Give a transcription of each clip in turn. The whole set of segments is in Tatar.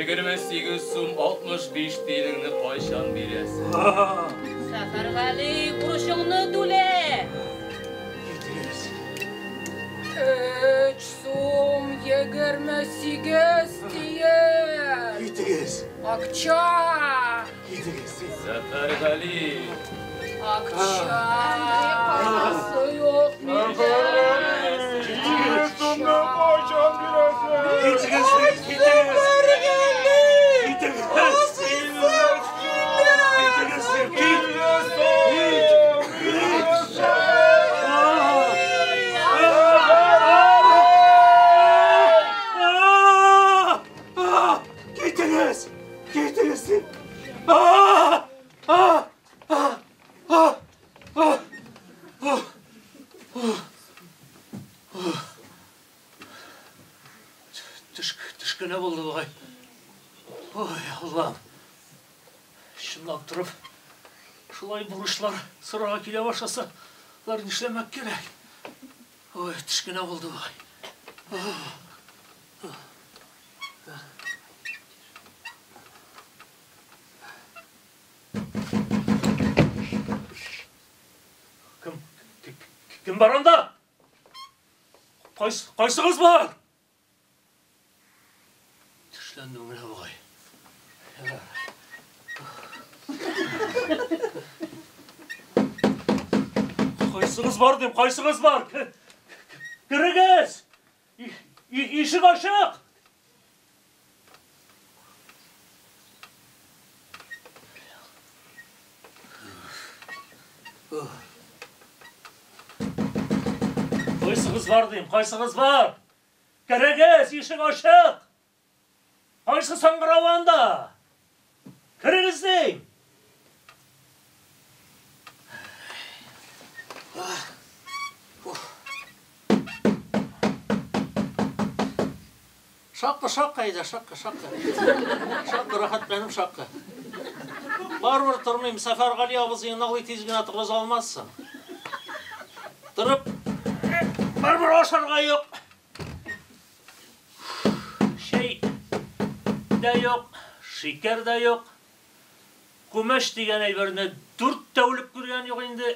28 сум 65 тиенеңне кайчан бирәсең? Сәфәргали, бурычыңны түлә. Китегез. 3 сум 28 тиен. Китегез. Акча. Китегез. Сәфәргали. Акча. Кайгысы юк миндә. Сумны кайчан бирәсең? Китегез. Китегез. Китегез. Китегез. Кит. Китегез! Китегез! Төш кенә булды бугай. Ой, Аллам. Чынлап торып, шулай бурычлар сорарга килә башласа, алар нишләмәк кирәк? Ой, төш кенә булды бугай. Кем бар анда? Кайсыгыз бар? Төшләндем генә бугай. Кайсыгыз бар дим, кайсыгыз бар? Керегез! Ишек ачык! Кайсыгыз бар дим, кайсыгыз бар? Керегез, ишек ачык! Кайсы саңгырау анда? Керегез дим! Шакка, шакка әйдә, шакка, шакка. Шакка, рәхәтләнеп шакка. Барыбер тормыйм, Сәфәргали абзыйны алай тиз генә торгыза алмассың. Торып, барыбер ашарга юк. Чәй дә юк, шикәр дә юк. Күмәч дигән әйберне 4 тәүлек күргән юк инде.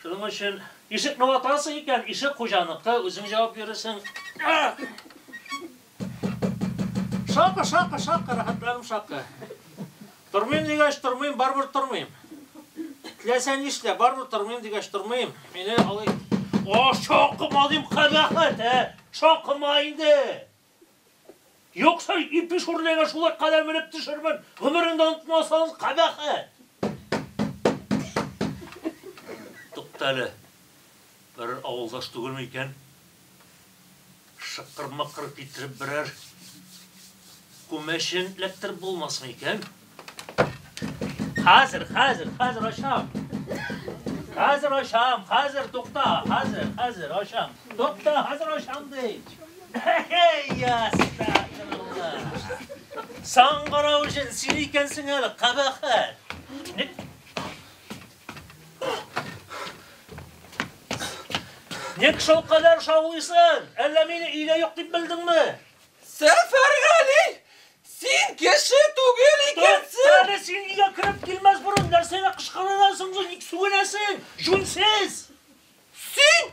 Шуның өчен ишекне ватасың икән, ишек хуҗаныкы, үзең җавап бирерсең. Шакка, шакка, шакка, рәхәтләнеп шакка. Тормыйм дигәч, тормыйм, барыбер тормыйм. Теләсә нишлә, барыбер тормыйм дигәч, тормыйм. Мине алай... О, шакыма дим, кабахәт, ә? Шакыма инде. Юкса ипи шүрлегә шулай кадәр менеп төшермен. Гомереңдә онытмасаң, кабахәт. Тукта әле. Берәр авылдаш түгелме икән? Шыкыр-мыкыр китереп берәр күмәчен эләктереп булмасмы икән? Хәзер, хәзер, хәзер ачам. Хәзер ачам, хәзер тукта, хәзер, хәзер ачам. Тукта, хәзер ачам ди. Эй, астагфирулла. Саңгырау өчен син икәнсең әле, кабахәт. Ник шул кадәр шаулыйсың? Әллә мине өйдә юк дип белдеңме? Сәфәргали, син кеше түгел икәнсең. Тукта әле, син өйгә кереп килмәс борын нәрсәгә кычкырасың соң, ник сүгенәсең? Җүнсез! Син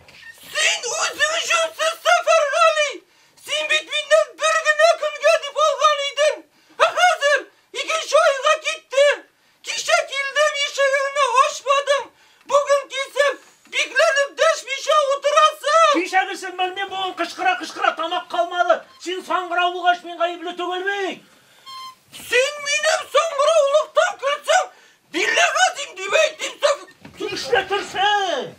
үзең җүнсез, Сәфәргали! Син бит миннән бер генә көнгә дип алган идең. Ә хәзер икенче айга китте. Кичә килдем, ишегеңне ачмадың. Бүген килсәм, бикләнеп дәшмичә утырасың. Кичәгесен белмим, бүген кычкыра-кычкыра тамак калмады. Син саңгырау булгач, мин гаепле түгел бит. Син минем саңгыраулыктан көлсәң, билләгәзим дип әйтим, Сәф- Нишләтерсең?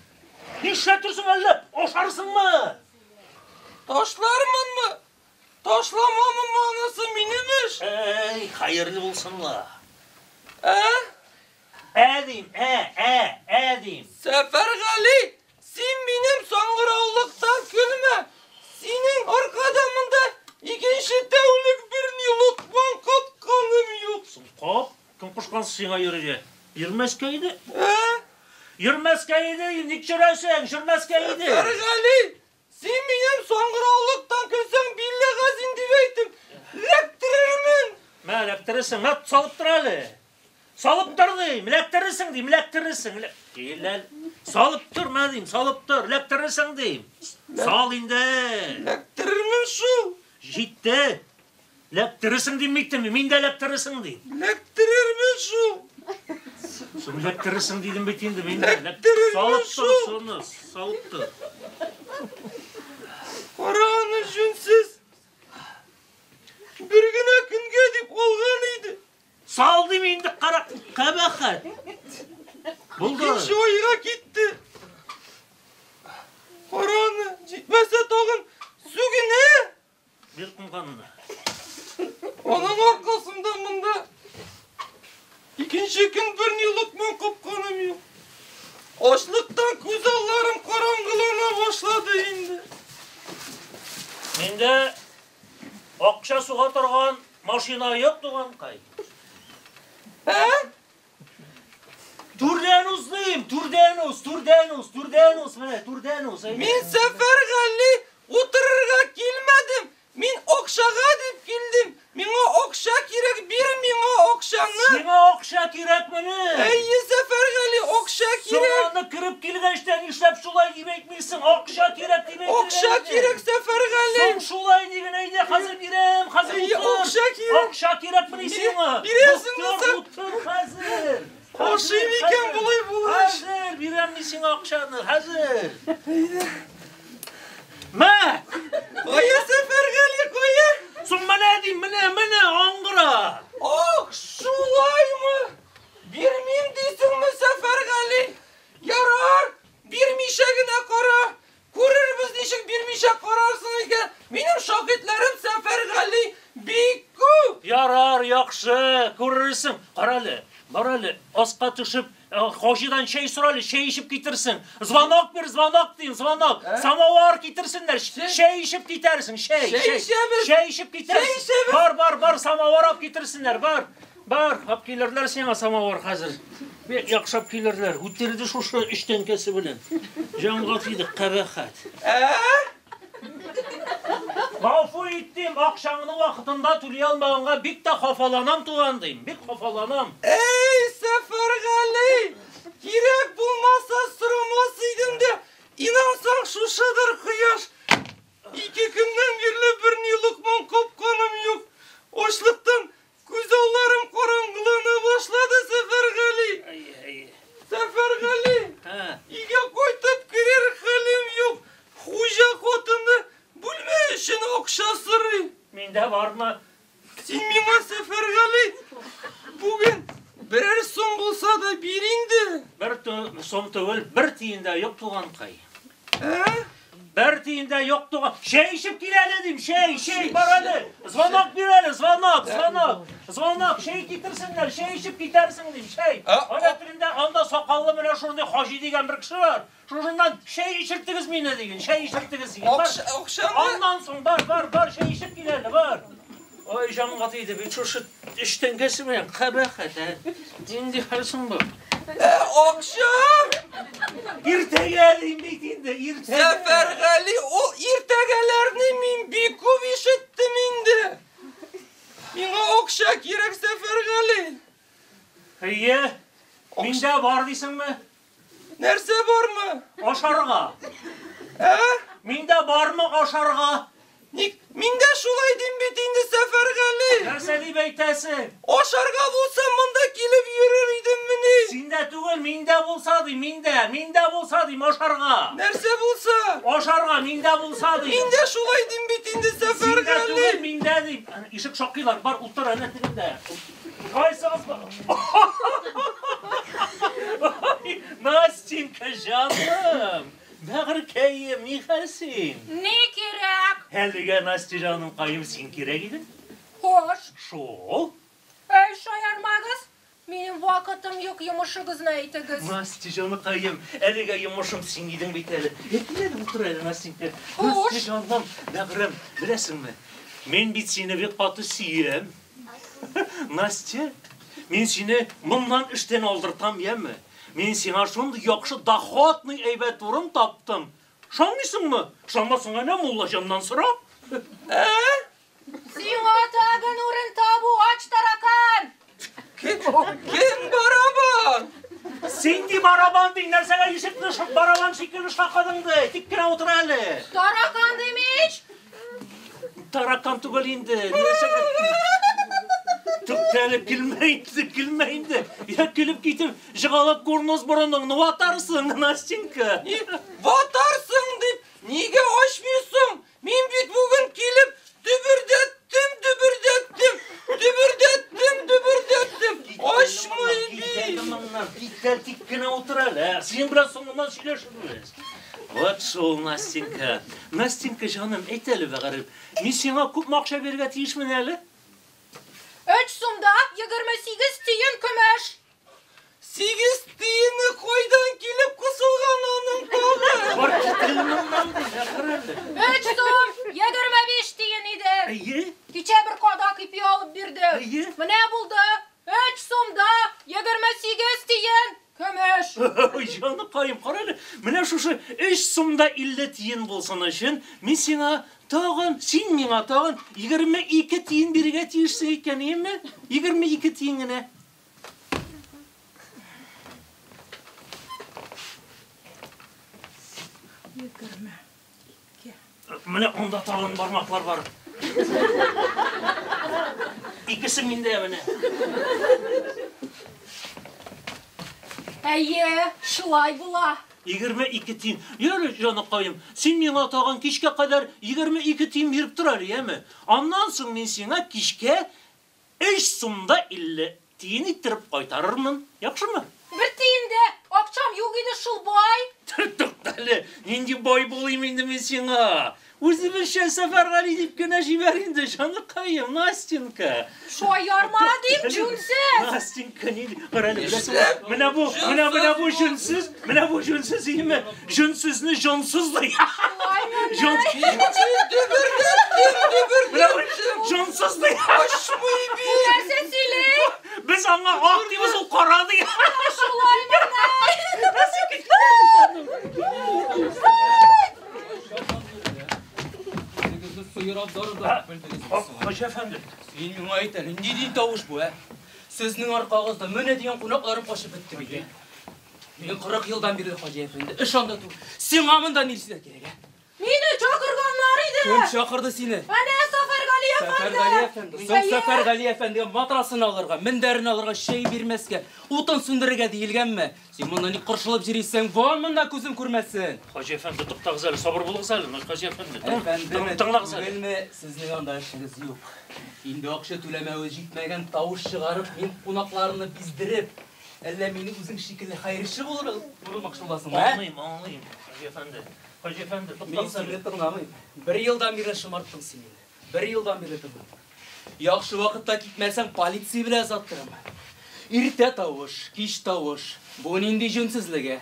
Нишләтерсең әллә? Ашарсыңмы? Ташлармынмы? Ташламамынмы, анысы минем эш. Әй, хәерле булсын ла. Ә? Ә дим, ә, ә, ә дим. Сәфәргали, син минем саңгыраулыктан көлмә. Синең аркада монда икенче тәүлек берни локман капканым юк. Кап, кем кушкан сиңа йөрергә? Йөрмәскә иде. Ә? Йөрмәскә иде, ник йөрәсең? Йөрмәскә иде. Сәфәргали, син минем саңгыраулыктан көлсәң, билләгәзин дип әйтем. Ләктерермен. Мә, эләктерерсең. Мә, салып тор әле. Салып тор дим, эләктерерсең дим, эләктерерсең. Кил әле. Салып тор, мә дим, салып тор, эләктерерсең дим. Сал инде. Эләктерермен шул. Җитте. Эләктерерсең дим бит, мин дә эләктерерсең дим. Эләктерермен шул. Соң эләктерерсең дидем бит инде, мин дә. Эләктерермен Салып тор шул. шуны, салып тор. Кара аны җүнсез. Бер генә көнгә дип алган иде. Сал дим инде, кара, кабахәт. Булды. Икенче айга китте. Кара аны, җитмәсә тагын сүгенә. Бир комганны. Аның аркасында монда икенче көн берни локман капканым юк. Ачлыктан күз алларым караңгылана башлады инде. Миндә акча суга торган машина юк, туганкай. Ә? Түрдән уз дим, түрдән уз, түрдән уз, түрдән уз, менә түрдән уз. әйдә. Мин Сәфәргали утырырга килмәдем. Мин акчага дип килдем. Миңа акча кирәк, бир миңа акчаны. Сиңа акча кирәкмени? Әйе, Сәфәргали, акча кирәк. Соң аны кереп килгәч тә нишләп шулай дип әйтмисең? Акча кирәк дип әйтергә Акча идең. кирәк, Сәфәргали. Соң шулай диген әйдә, хәзер бирәм, хәзер Әйе, утыр. акча кирәк. Акча кирәкмени сиңа? Бирәсеңме Утыр, син? утыр хәзер. Ашыйм икән болай булгач. Хәзер бирәм мин сиңа акчаны, хәзер. Мә! Кая, Сәфәргали, кая? Соң менә дим, менә, менә, аңгыра. Ах, шулаймы? Бирмим дисеңме, Сәфәргали? Ярар, бирмичә генә кара. Күрербез ничек бирмичә карарсың икән. Минем шаһитләрем, Сәфәргали, бик күп. Ярар, яхшы, күрерсең. Кара әле, бар әле, аска төшеп, хаҗидан чәй сора әле, чәй эчеп китерсең. Звонок бир, звонок дим, звонок. Самовар китерсеннәр, чәй эчеп китәрсең, чәй, Чәй эчәбез. Чәй эчеп китәрсең. Чәй эчәбез. Бар, бар, бар, самовар алып китерсеннәр, бар. Бар, алып килерләр сиңа самовар хәзер. Бик яхшы алып килерләр. Үтерде шушы өч тәңкәсе белән. Җанга тиде, кабахәт. Ә? Гафу иттем, акчаңны вакытында түли алмаганга бик тә хафаланам, туган дим. Бик хафаланам. Эй, Сәфәргали! Кирәк булмаса сорамас идем дә, инансаң шушыдыр кояш. Ике көннән бирле берни локман капканым юк. Ачлыктан күз алларым караңгылана башлады, Сәфәргали. Ай, ай. Сәфәргали, Һа. өйгә кайтып керер хәлем юк. Хуҗа хатыны бүлмә өчен акча сорый. Миндә бармы? Син миңа, Сәфәргали, бүген берәр сум булса да бир инде. Бер сум түгел, бер тиен дә юк, туганкай. Ә? Бер тиен дә юк, туган. Чәй эчеп кил әле дим, чәй, чәй, бар әле. Звонок бир әле, звонок, звонок. Звонок, чәй китерсеннәр, чәй эчеп китәрсең дим, чәй. Ә, Ана телендә анда сакаллы менә шундый хаҗи дигән бер кеше бар. Шушыннан чәй эчертегез мине диген, чәй эчертегез диген. Бар. Акча, акчаны Аннан соң бар, бар, бар, чәй эчеп кил әле, бар. Ой, җанга тиде бит шушы өч тәңкәсе белән, кабахәт, ә. Нинди хәл соң бу? Ә, акча! Иртәгә дим бит инде, иртәгә. Сәфәргали, ул иртәгәләрне мин бик күп ишеттем инде. Миңа акча кирәк, Сәфәргали. Әйе, миндә бар дисеңме? Нәрсә бармы? Ашарга. Ә? Миндә бармы ашарга? Ник? Мин дә шулай дим бит инде, Сәфәргали. Нәрсә дип әйтәсең? Ашарга булса монда килеп йөрер идеммени? Синдә түгел, миндә булса дим, миндә, миндә булса дим ашарга. Нәрсә булса? Ашарга миндә булса дим. Мин дә шулай дим бит инде, Синдә Сәфәргали. түгел, миндә дим. Әнә, Ишек шакыйлар, бар, утыр әнә тегендә. Кайсыгыз бар? Ой, Настенька, җаным. Бәгырькәем, ни хәл син? Ни кирәк? Әлегә, Настя җаным, каем син кирәк идең? Хош. Шул. Әй, шаярмагыз. Минем вакытым юк, йомышыгызны әйтегез. Настя җаныкаем, әлегә йомышым син идең бит әле. Ә, кил әле, утыр әле, Настенька. Хуш. Настя җаным, бәгырем, беләсеңме? Мин бит сине бик каты сөям. Настя, мин сине моннан эштән алдыртам, яме? Мин сиңа шундый яхшы доходный әйбәт урын таптым. Ышанмыйсыңмы? Ышанмасаң әнә муллаҗаннан сора. Ә? Сиңа тагын урын табу ач тарафта. Кем барабан? Син ди барабан ди, нәрсәгә ишекне барабан шикелле шакыдың ди. Тик кенә утыр әле. Таракан димич? Таракан түгел инде. Нәрсәгә? Туктале, килмә инде, килмә инде. Я килеп китеп, жыгалап курнос борыныңны ватарсың, Настенька. Ватарсың дип, нигә ачмыйсың? Мин бит бүген килеп дөбердәттем, дөбердәттем, дөбердәттем, дөбердәттем. Ачмый бит. Китәл, тик кенә утыр әле. Синең белән соңыннан сөйләшербез. Вот шул, Настенька. Настенька, җаным, әйт әле, бәгырем. Мин сиңа күпме акча бирергә тиешмен әле? 3 сумда 28 тиен көмеш. 8 тиене кайдан килеп кысылган аның тагы? Бар китәле моннан ди, әкрәле. 3 сум 25 тиен иде. Әйе. Кичә бер кадак ипи алып бирдем. Әйе. Менә булды. 3 сумда 28 тиен көмеш. Ой, җаныкаем, кара әле. Менә шушы 3 сумда 50 тиен булсын өчен, мин сиңа тагын, син миңа тагын 22 тиен бирергә тиешсең икән, әйеме? 22 тиен генә. 22. Менә анда тагын бармаклар бар. Икесе миндә менә. Әйе, шулай була. 22 тиен. Йөрі, җаныкаем, син миңа тагын кичкә кадәр 22 тиен биреп тор әле, яме? Аннан соң мин сиңа кичкә 3 сумда 50 тиен иттереп кайтарырмын. Яхшымы? Бер тиен дә акчам юк иде шул бай. Туктале, нинди бай булыйм инде мин сиңа? Үзебезчә Сәфәргали дип кенә җибәр инде, җаныкаем, Настенька. Шаярма дип, җүнсез. Настенька, ни кара әле, беләсеңме? Менә бу, менә менә бу җүнсез, менә бу җүнсез име? Җүнсезне җансыз ди. Җон Дөбердәттем, Менә бу дөбердәттем. җансыз ди. Ачмый бит. Нәрсә сөйли? Без аңа ак дибез, ул кара ди. Шулай менә. Үзегезне сыер абзарында белдегез. Хаҗи әфәнде. Син миңа әйт әле, нинди тавыш бу, ә? Сезнең аркагызда менә дигән кунакларым качып бетте бит. Мин 40 елдан бирле Хаҗи әфәнде, эш анда түгел. Сиңа монда нәрсә кирәк, ә? Мине чакырганнар иде. Кем чакырды сине? Әнә Сәфәргали әфәнде. Сәфәргали әфәнде. Соң Сәфәргали әфәндегә матрасын алырга, мендәрен алырга, чәй бирмәскә, утын сүндерергә диелгәнме? Син монда ник каршылып йөрисең? Вон монда күзем күрмәсен. Хаҗи әфәнде, туктагыз әле, сабыр булыгыз әле, Хаҗи әфәнде. Әфәндеме, Тыңлагыз әле. түгелме, сезнең анда эшегез юк. Инде акча түләмәве җитмәгән тавыш чыгарып, мин кунакларны биздереп, әллә мине үзең шикелле хәерче булыр булмакчы буласыңмы, ә? Аңлыйм, аңлыйм, Хаҗи әфәнде. Хаҗи әфәнде, Мин туктагыз сине әле. тыңламыйм. Бер елдан бирле шомарттың син мине. Бер елдан бирле тыңлап. Яхшы вакытта китмәсәң, полиция белән озаттырам. Иртә тавыш, кич тавыш. Бу нинди җүнсезлек, ә?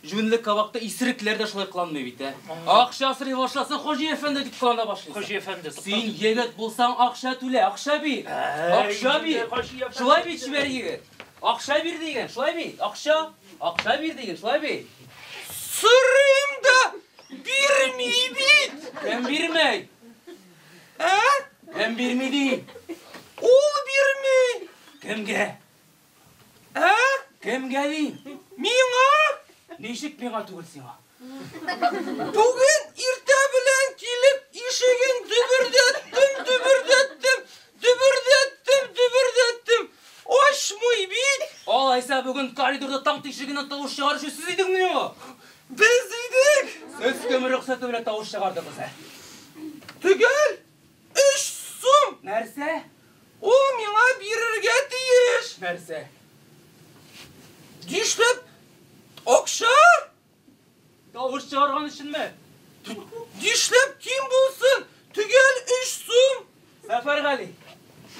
Җүнле кабакта исерекләр дә шулай кыланмый бит, ә? Акча сорый башласаң, Хаҗи әфәнде дип кылана башлыйсың. Хаҗи әфәнде, Син егет булсаң, акча түлә, акча бир. Акча бир. Хаҗи әфәнде. Шулай бит, чибәр егет. Акча бир дигән, шулай бит. Акча, акча бир дигән, шулай бит. Сорыйм да бирми бит. Кем бирмәй? Ә? Кем бирми ди? Ул бирми. Кемгә? Ә? Кемгә ди? Миңа? Ничек миңа түгел сиңа? Бүген иртә белән килеп ишеген дөбердәттем, дөбердәттем, дөбердәттем, дөбердәттем. Ачмый бит. Алайса бүген коридорда таң тишегеннән тавыш чыгаручы сез идеңме ул? Без идек. Сез кем рөхсәте белән тавыш чыгардыгыз, ә? Төгәл 3 сум. Нәрсә? Ул миңа бирергә тиеш. Нәрсә? Нишләп? Акча? Тавыш чыгарган өченме? Нишләп ким булсын? Төгәл 3 сум. Сәфәргали,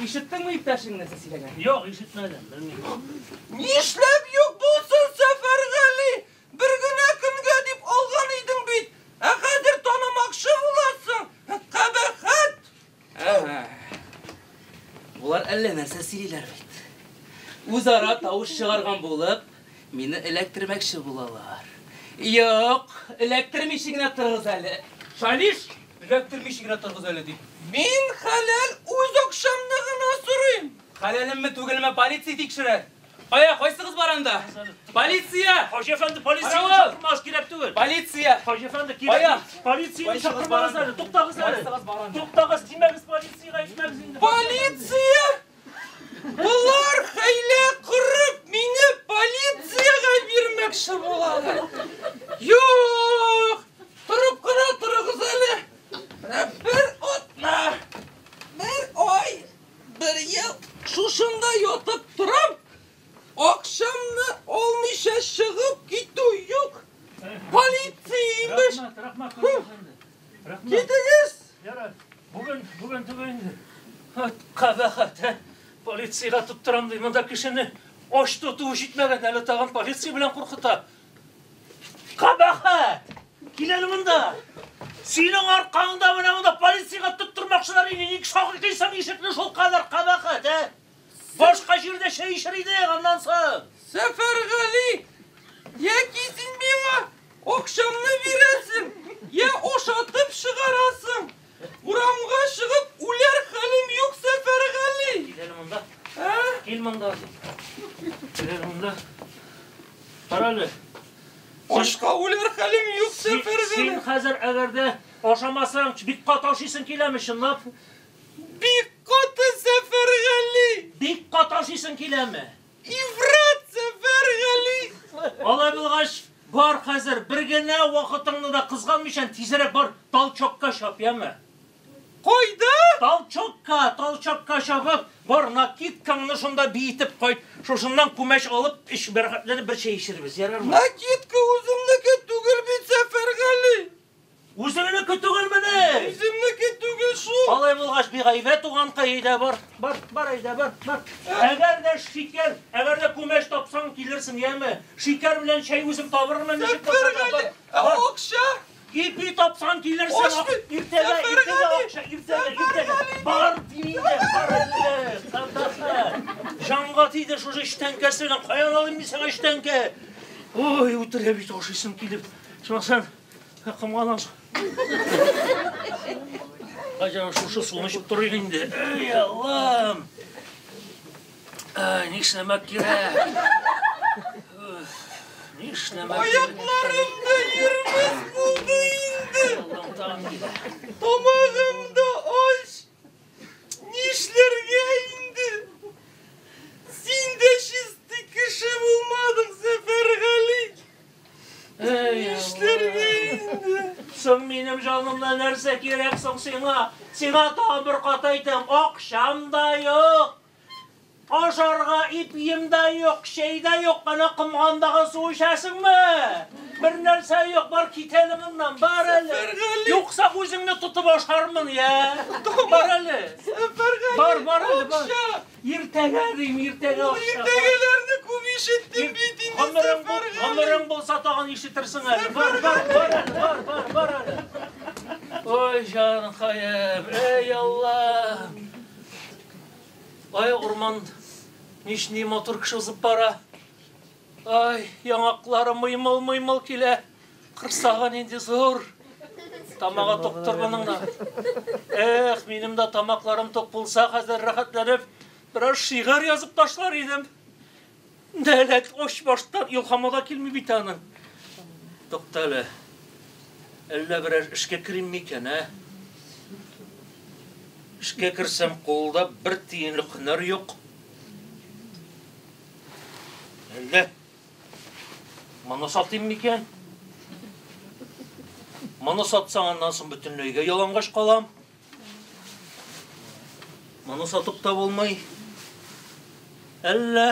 ишеттеңме иптәшең нәрсә сөйләгән? Юк, ишетмәдем, белмим. Нишләп юк булсын, Сәфәргали? Бер генә көнгә дип алган идең бит. Ә хәзер танымакчы буласың. Кабахәт. Ага. Булар әллә нәрсә сөйлиләр бит. Үзара тавыш чыгарган булып, мине эләктермәкче булалар. Юк, эләктермичә генә торыгыз әле. Шалиш, эләктермичә генә торыгыз әле дип. Мин хәләл үз акчамны гына сорыйм. Хәләлемме түгелме полиция тикшерә. Кая, кайсыгыз бар анда? Полиция! Хаҗи әфәнде, полицияне Каравыл! чакырмагыз кирәк түгел. Полиция! Хаҗи әфәнде, Кая? кирәк. Полицияне Кайсыгыз чакырмагыз бар анда? әле, туктагыз әле. Кайсыгыз бар анда? Туктагыз, тимәгез полициягә, әйтмәгез инде. Полиция! Болар хәйлә корып мине полициягә бирмәкче булалар. Юк! Торып кына торыгыз әле. Менә бер атна, бер ай, бер ел шушында ятып торам. Акчамны алмыйча чыгып китү юк. Полиция имеш. Рәхмәт, рәхмәт, Хаҗи әфәнде. Рәхмәт. Китегез! Ярар, бүген, бүген түгел инде. Ат, Кабахәт, ә? Полициягә тоттырам ди, монда кешене ач тотуы җитмәгән, әле тагын полиция белән куркыта. Кабахәт! Кил әле монда. Синең аркаңда менә монда полициягә тоттырмакчылар инде, ник шакыйсың ишекне шул кадәр кабахәт, ә? Башка җирдә чәй эчер идең аннан соң. Сәфәргали, яки син миңа акчамны бирәсең, я ашатып чыгарасың. Урамга чыгып үләр хәлем юк, Сәфәргали. Кил әле монда. Ә? Кил монда. Кил әле монда. Кара әле. Ашка үләр хәлем юк, Син, Сәфәргали. син хәзер әгәр дә ашамасаң, бик каты ашыйсың киләме, чынлап? Бик каты, Сәфәргали. Бик каты ашыйсың киләме? Ифрат, Сәфәргали. Алай булгач, бар хәзер бер генә вакытыңны да кызганмыйча тизрәк бар толчокка чап, яме? Кайда? Толчокка, толчокка чабып, бар накидкаңны шунда биетеп кайт. Шушыннан күмәч алып, эч рәхәтләнеп бер чәй эчербез, ярармы? Накидка үземнеке түгел бит, Сәфәргали. Үзеңнеке түгелмени? Үземнеке түгел шул. Алай булгач, бик әйбәт туганкай, әйдә бар. Бар, бар әйдә, бар, бар. Әгәр дә шикәр, әгәр дә күмәч тапсаң килерсең, яме? Шикәр белән чәй үзем табырмын, ничек булса да, Сәфәргали, бар. ә Бар. акча? Ипи тапсаң килерсең. Аш бит. Иртәгә, иртәгә Сәфәргали! акча, иртәгә, иртәгә. Бар дим инде, бар әле. Кабахәт. Җанга тиде шушы өч тәңкәсе белән. Каян алыйм мин сиңа өч тәңкә? Ой, үтерә бит ашыйсым килеп. Шуннан комган аш. Кайчан шушы суны эчеп торыйк инде. Эй, Аллам. Ай, нишләмәк кирәк? Уф, Нишләмәк кирәк? Аякларым да йөрмәс булды инде. Аллам тагын килә. Тамагым да ач. Нишләргә инде? Син дә чистый кеше булмадың, Сәфәргали. Эй, Нишләргә инде? Соң минем җанымда нәрсә кирәк соң сиңа? Сиңа тагын бер кат әйтәм, акчам да юк. Ашарга ипием дә юк, чәй дә юк, ана комгандагы су эчәсеңме? Бер нәрсә юк, бар кит әле моннан, бар әле. Сәфәргали! Юкса үзеңне тотып ашармын, я. Бар әле. Сәфәргали, Бар, бар әле, бар. акча. Иртәгә дим, иртәгә Ул акча. иртәгәләрне күп ишеттем бит инде, Гомерең бул, Сәфәргали. гомерең булса тагын ишетерсең әле. Бар, бар, бар әле, бар, бар, бар әле. Ой, җанкаем, эй Аллам. Ай, урман нични матур кеше узып бара. Ай, яңаклары мыймыл-мыймыл килә. Кырсагы нинди зур. Тамагы туктыр моның да. Эх, минем дә тамакларым тук булса, хәзер рәхәтләнеп бераз шигырь язып ташлар идем. Нәләт оч баштан илһамы да килми бит аның. Тукта әле. Әллә берәр эшкә керим микән, ә? Эшкә керсәм, кулда бер тиенлек һөнәр юк. Әллә моны сатыйм микән? Моны сатсаң, аннан соң бөтенләйгә ялангач калам. Моны сатып та булмый. Әллә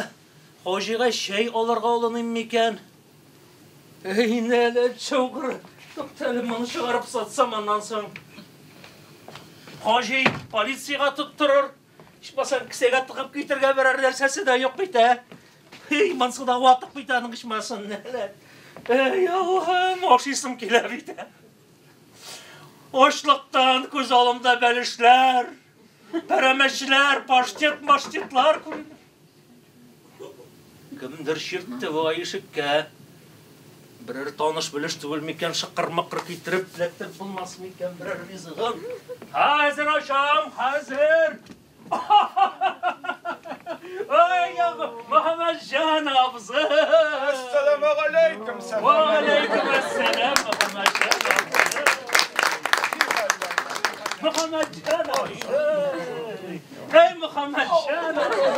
хаҗига чәй алырга алыныйм микән? Эй, нәләт чаугыры. Тукта әле, моны чыгарып сатсам, аннан соң хаҗи полициягә тоттырыр. Ичмасам кесәгә тыгып китергә берәр нәрсәсе дә юк бит, ә? Эй, монсы да ватык бит аның ичмасын, нәләт. Эй, Аллаһым, ашыйсым килә бит, ә? Ачлыктан күз алдымда бәлешләр, пәрәмәчләр, паштет-маштетлар күренә. Кемдер чиртте бу ишеккә. Берәр таныш белеш түгел микән, шыкыр-мыкыр китереп, эләктереп булмас микән берәр ризыгын? Хәзер ачам, хәзер! абзый. Әссәламегаләйкем, Сәфәргали. Вәгаләйкем әссәлам, Мөхәммәтҗан абзый. Мөхәммәтҗан абзый. Әй, Мөхәммәтҗан абзый.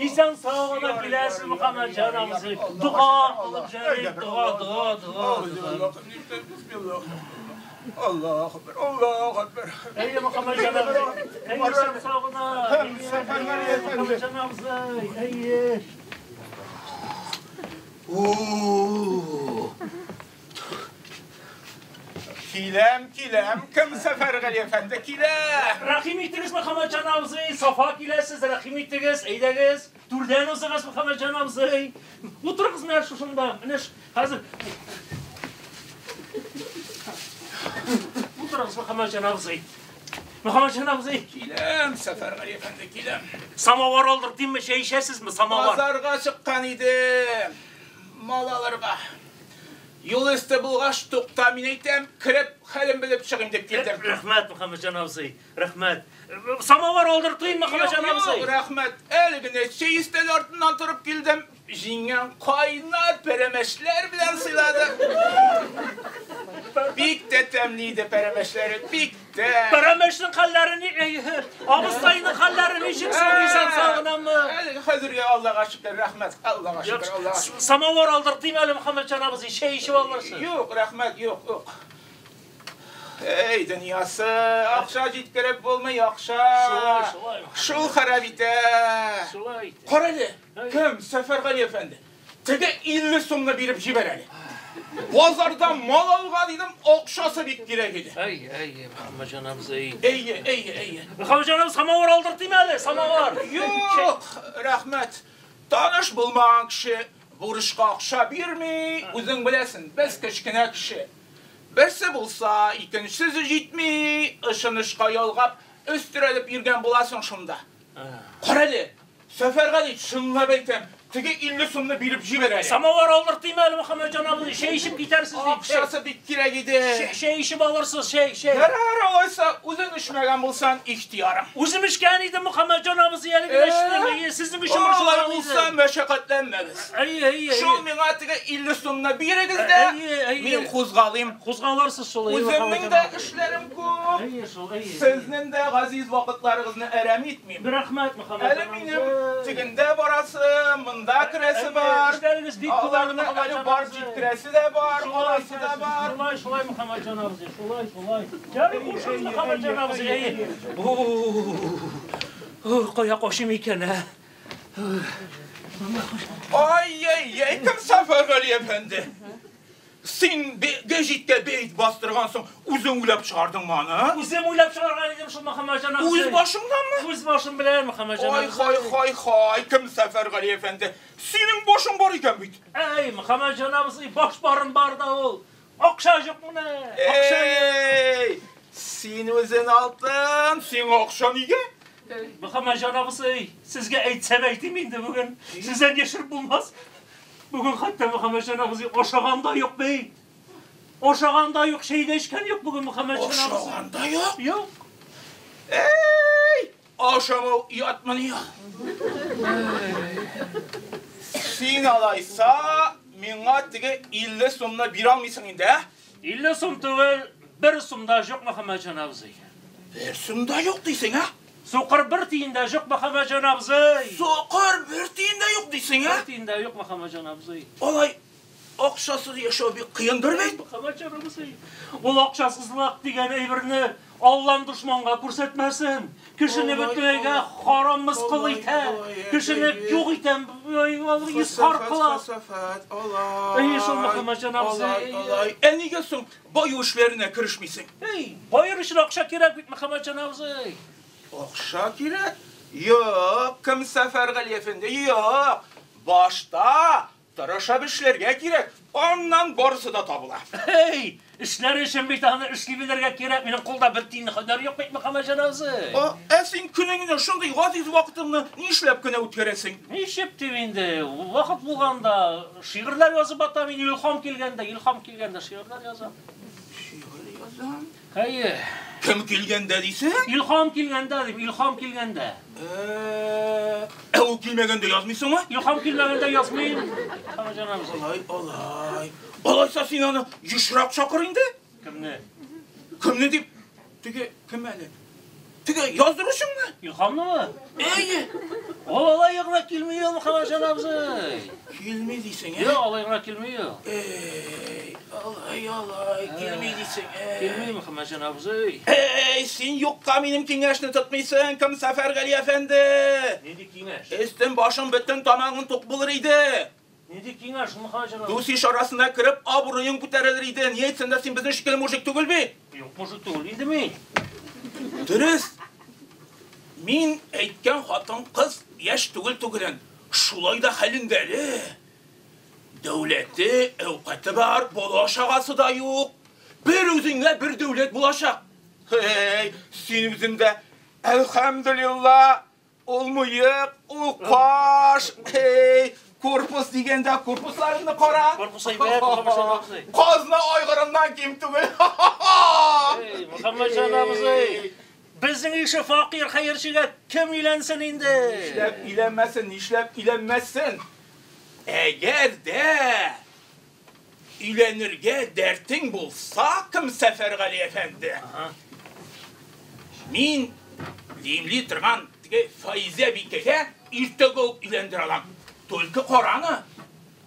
Исән сау гына киләсез, Мөхәммәтҗан абзый. Дога кылып җөрик, дога, дога, дога. Аллаһу акбар, Аллаһу акбар. Әйе, Мөхәммәтҗан абзый. Әйе, исән сау гына. Сәфәргали әфәнде. Мөхәммәтҗан абзый, әйе. Киләм, киләм. Кем Сәфәргали әфәнде? Киләм. Рәхим итегез, Мөхәммәтҗан абзый. Сафа киләсез, рәхим итегез. Әйдәгез. Түрдән узыгыз, Мөхәммәтҗан абзый. Утырыгыз менә шушында. Менә хәзер. Утырыгыз, Мөхәммәтҗан абзый. Мөхәммәтҗан абзый. Киләм, Сәфәргали әфәнде, киләм. Самовар алдыртыйммы, чәй эчәсезме, самовар? Базарга чыккан идем. Мал алырга. Юл өсте булгач, тукта, мин әйтәм, кереп, хәлен белеп чыгыйм дип килдем. Рәхмәт, Мөхәммәтҗан абзый, рәхмәт. Самовар алдыртыйм, Мөхәммәтҗан абзый. Юк, рәхмәт. Әле генә чәй өстәле артыннан торып килдем. Җиңгәң кайнар пәрәмәчләр белән сыйлады. Бик тә тәмле иде пәрәмәчләре, бик тә. Пәрәмәчнең хәлләре ни, абыстайның хәлләре ничек соң, исән сау гынамы? Әле хәзергә Аллага шөкер, рәхмәт, Аллага шөкер, Аллага шөкер. Самовар алдыртыйм әле, Мөхәммәтҗан абзый, чәй эчеп алырсыз. Юк, рәхмәт, юк, юк. Эй, дөньясы, акча җиткереп булмый, акча. Шулай, шулай. Шул харап итә. Шулай итә. Карале, кем, Сәфәргали әфәнде? Теге 50 сумны биреп җибәр әле. Базарда мал алган идем, акчасы бик кирәк иде. Әй, әй, Мөхәммәтҗан абзый. Әйе, әйе, әйе. Мөхәммәтҗан абзый, самовар алдыртыйм әле, самовар. Юк, рәхмәт. Таныш булмаган кеше бурычка акча бирми, үзең беләсең, без кечкенә кеше. Берсе булса, икенчесе җитми, ышанычка ялгап, өстерәлеп йөргән буласың шунда. Карале, Сәфәргали, чынлап әйтәм, теге 50 сумны биреп җибәр әле. Самовар алдыртыйм әле, Мөхәммәтҗан абзый, чәй эчеп китәрсез дип. Акчасы бик кирәк иде. Чәй эчеп алырсыз, чәй, чәй. Ярар, алайса, үзең эчмәгән булсаң, ихтыярың. Үзем эчкән идем, Мөхәммәтҗан абзый, әле генә эчтем. Әйе, сезнең өчен борчылган идем. Алай булса, мәшәкатьләнмәгез. Әйе, әйе. Шул миңа теге 50 сумны бирегез дә, мин кузгалыйм. Кузгалырсыз шул, әйе. Үземнең дә эшләрем күп. Әйе, шул, әйе. Сезнең дә газиз вакытларыгызны әрәм итмим. Рәхмәт, Мөхәммәтҗан. Әле минем тегендә барасы, монда керәсе бар. Эшләрегез бик күп әле, Мөхәммәтҗан абзый. Җиткерәсе дә бар, аласы да бар. Шулай, шулай, Мөхәммәтҗан абзый, шулай, шулай. Ярый, хушыгыз, Мөхәммәтҗан абзый. Әйе. Кая качыйм икән, ә? Ай-яй-яй, кем Сәфәргали әфәнде? Син гәҗиткә бәйт бастыргансың, үзең уйлап чыгардың аны? Үзем уйлап чыгарган идем шул, Мөхәммәтҗан абзый. Үз башыңнанмы? Үз башым белән, Мөхәммәтҗан абзый. Ай, хай, хай, хай, кем Сәфәргали әфәнде? Синең башың бар икән бит. Әй, Мөхәммәтҗан абзый, баш барым бар да ул. Акча юк менә. Акча юк. Син үзең алтын, сиңа акча нигә? Мөхәммәтҗан абзый, сезгә әйтсәм әйтим инде бүген. Сездән яшереп булмас. Бүген хәтта Мөхәммәтҗан абзый ашаган да юк бит. Ашаган да юк, чәй дә эчкән юк бүген Мөхәммәтҗан абзый. Ашаган да юк? Юк. Эй, ашамау ятмыни? Син алайса миңа теге 50 сумны бирә алмыйсың инде, ә? 50 сум түгел, 1 сум да юк, Мөхәммәтҗан абзый. 1 сум да юк дисең, ә? Сукыр бер тиен дә юк, Мөхәммәтҗан абзый. Сукыр бер тиен дә юк дисең, ә? Бер тиен дә юк, Мөхәммәтҗан абзый. Алай акчасыз яшәү бик кыендыр бит. Мөхәммәтҗан абзый, ул акчасызлык дигән әйберне Аллам дошманга күрсәтмәсен. Кешене бөтенләйгә харам мыскыл итә. Кешене юк итә, исхар кыла. Алай. Әй, шул Мөхәммәтҗан абзый. Алай. Ә нигә соң баю эшләренә керешмисең? Әй, баер өчен акча кирәк бит, Мөхәммәтҗан абзый. Акча кирәк? Юк, кем Сәфәргали әфәнде, юк. Башта тырышып эшләргә кирәк, аннан барысы да табыла. Эй, эшләр өчен бит аны эшли белергә кирәк. Минем кулда бер тиен һөнәр юк бит, Мөхәммәтҗан абзый. Ә син көнеңне шундый газиз вакытыңны нишләп кенә үткәрәсең? Ничек дип инде, вакыт булганда шигырьләр язып атам, илһам килгәндә, илһам килгәндә шигырьләр язам. Шигырь язам? Әйе. Кем килгәндә дисең? Илһам килгәндә дим, илһам килгәндә. Ә Ә ул килмәгәндә язмыйсыңмы? Илһам килмәгәндә язмыйм. Мөхәммәтҗан абзый. Алай, алай. Алайса син аны ешрак чакыр инде. Кемне? Кемне дип? Теге кем әле? Теге яздыручыңны? Илһамнымы? Әйе. Ул алай гына килми ул, Мөхәммәтҗан абзый. Килми дисең, ә? Юк, алай гына килми ул. Эй, алай, алай, килми дисең, ә? Килми, Мөхәммәтҗан абзый. Эй, син юкка минем киңәшне тотмыйсың, кем Сәфәргали әфәнде? Нинди киңәш? Өстен башың бөтен тамагың тук булыр иде. Нинди киңәш, Мөхәммәтҗан абзый? Дус иш арасына кереп, абруең күтәрелер иде. Ни әйтсәң дә син безнең шикелле мужик түгел бит. Юк, мужик түгел инде мин. Дөрес. Мин әйткән хатын-кыз яшь түгел түгелен. Шулай да хәлендә әле. Дәүләте, әүкате бар, бала чагасы да юк. Бер үзеңә бер дәүләт булачак. Hey, син үзең дә әлхәмдүлиллаһ, ул мыек, ул каш, hey, корпус дигәндә корпусларыңны кара. Корпус әйбәт, Мөхәммәтҗан абзый. Казна айгырыннан ким түгел. Эй, Мөхәммәтҗан абзый. Безнең ише факир хәерчегә кем өйләнсен инде? Нишләп өйләнмәсен, нишләп өйләнмәсен? Әгәр дә өйләнергә дәртең булса, кем Сәфәргали әфәнде? Мин димли торган теге Фаизә бикәгә иртәгә үк өйләндерә алам. Только караны.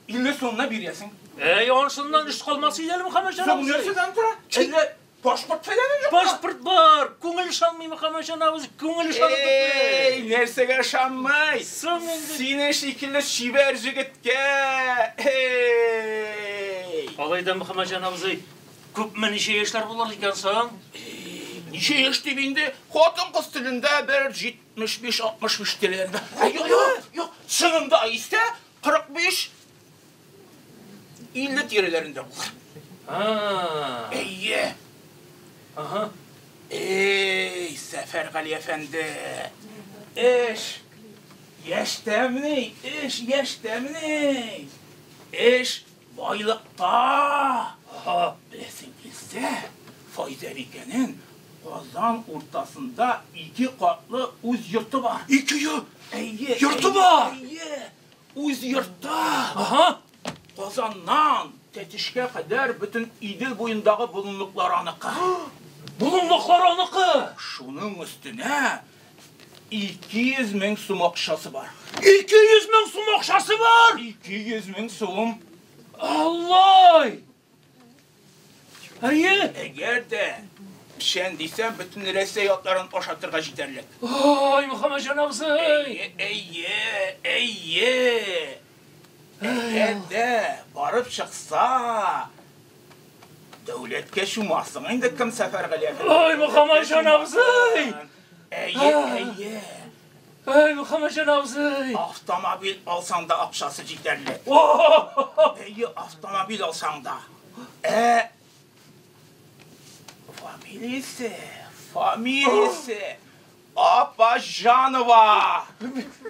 50 сумны бирәсең. Эй, анысыннан эш калмас иде әле, Мөхәммәтҗан Соң абзый. нәрсәдән тора? Әллә паспорт фәләнең юкмы? Паспорт бар, күңел ышанмый, Мөхәммәтҗан абзый, күңел ышанып Эй, бетми. нәрсәгә ышанмый? Соң инде. Синең шикелле чибәр җегеткә. Эй! Алай да, Мөхәммәтҗан абзый, күпме ничә яшьләр булыр икән соң? Ничә яшь дип инде? Хатын-кыз телендә бер 75-65 телендә. Юк, юк, юк, чынында исә 45 50 тирәләрендә булыр. Ha. Әйе. Aha. Эй, Сәфәргали әфәнде. Эш яшьтәмени? Эш яшьтәмени? Эш байлыкта. Aha. Беләсең килсә, Файзә бикәнең Казан уртасында 2 катлы үз йорты бар. Ике йорт. Әйе. Йорты бар? Әйе. Үз йорты. Aha. Казаннан Тәтешкә кадәр бөтен Идел буендагы болынлыклар аныкы. Болынлыклар аныкы. Шуның өстенә 200 мең сум акчасы бар. 200 мең сум акчасы бар. 200 мең сум. Аллай! Әйе. Әгәр дә печән дисәм, бөтен Рәсәй атларын ашатырга җитәрлек. Ай, Мөхәммәтҗан абзый. Әйе, әйе, әйе. Әгәр дә барып чыкса, дәүләткә чумасың инде кем Сәфәргали әфәнде. Ай, Мөхәммәтҗан абзый. Әйе, әйе. Ай, Мөхәммәтҗан абзый. Автомобиль алсаң да акчасы җитәрлек. О! Әйе, автомобиль алсаң да. Фамилиясе, фамилиясе Апаҗанова.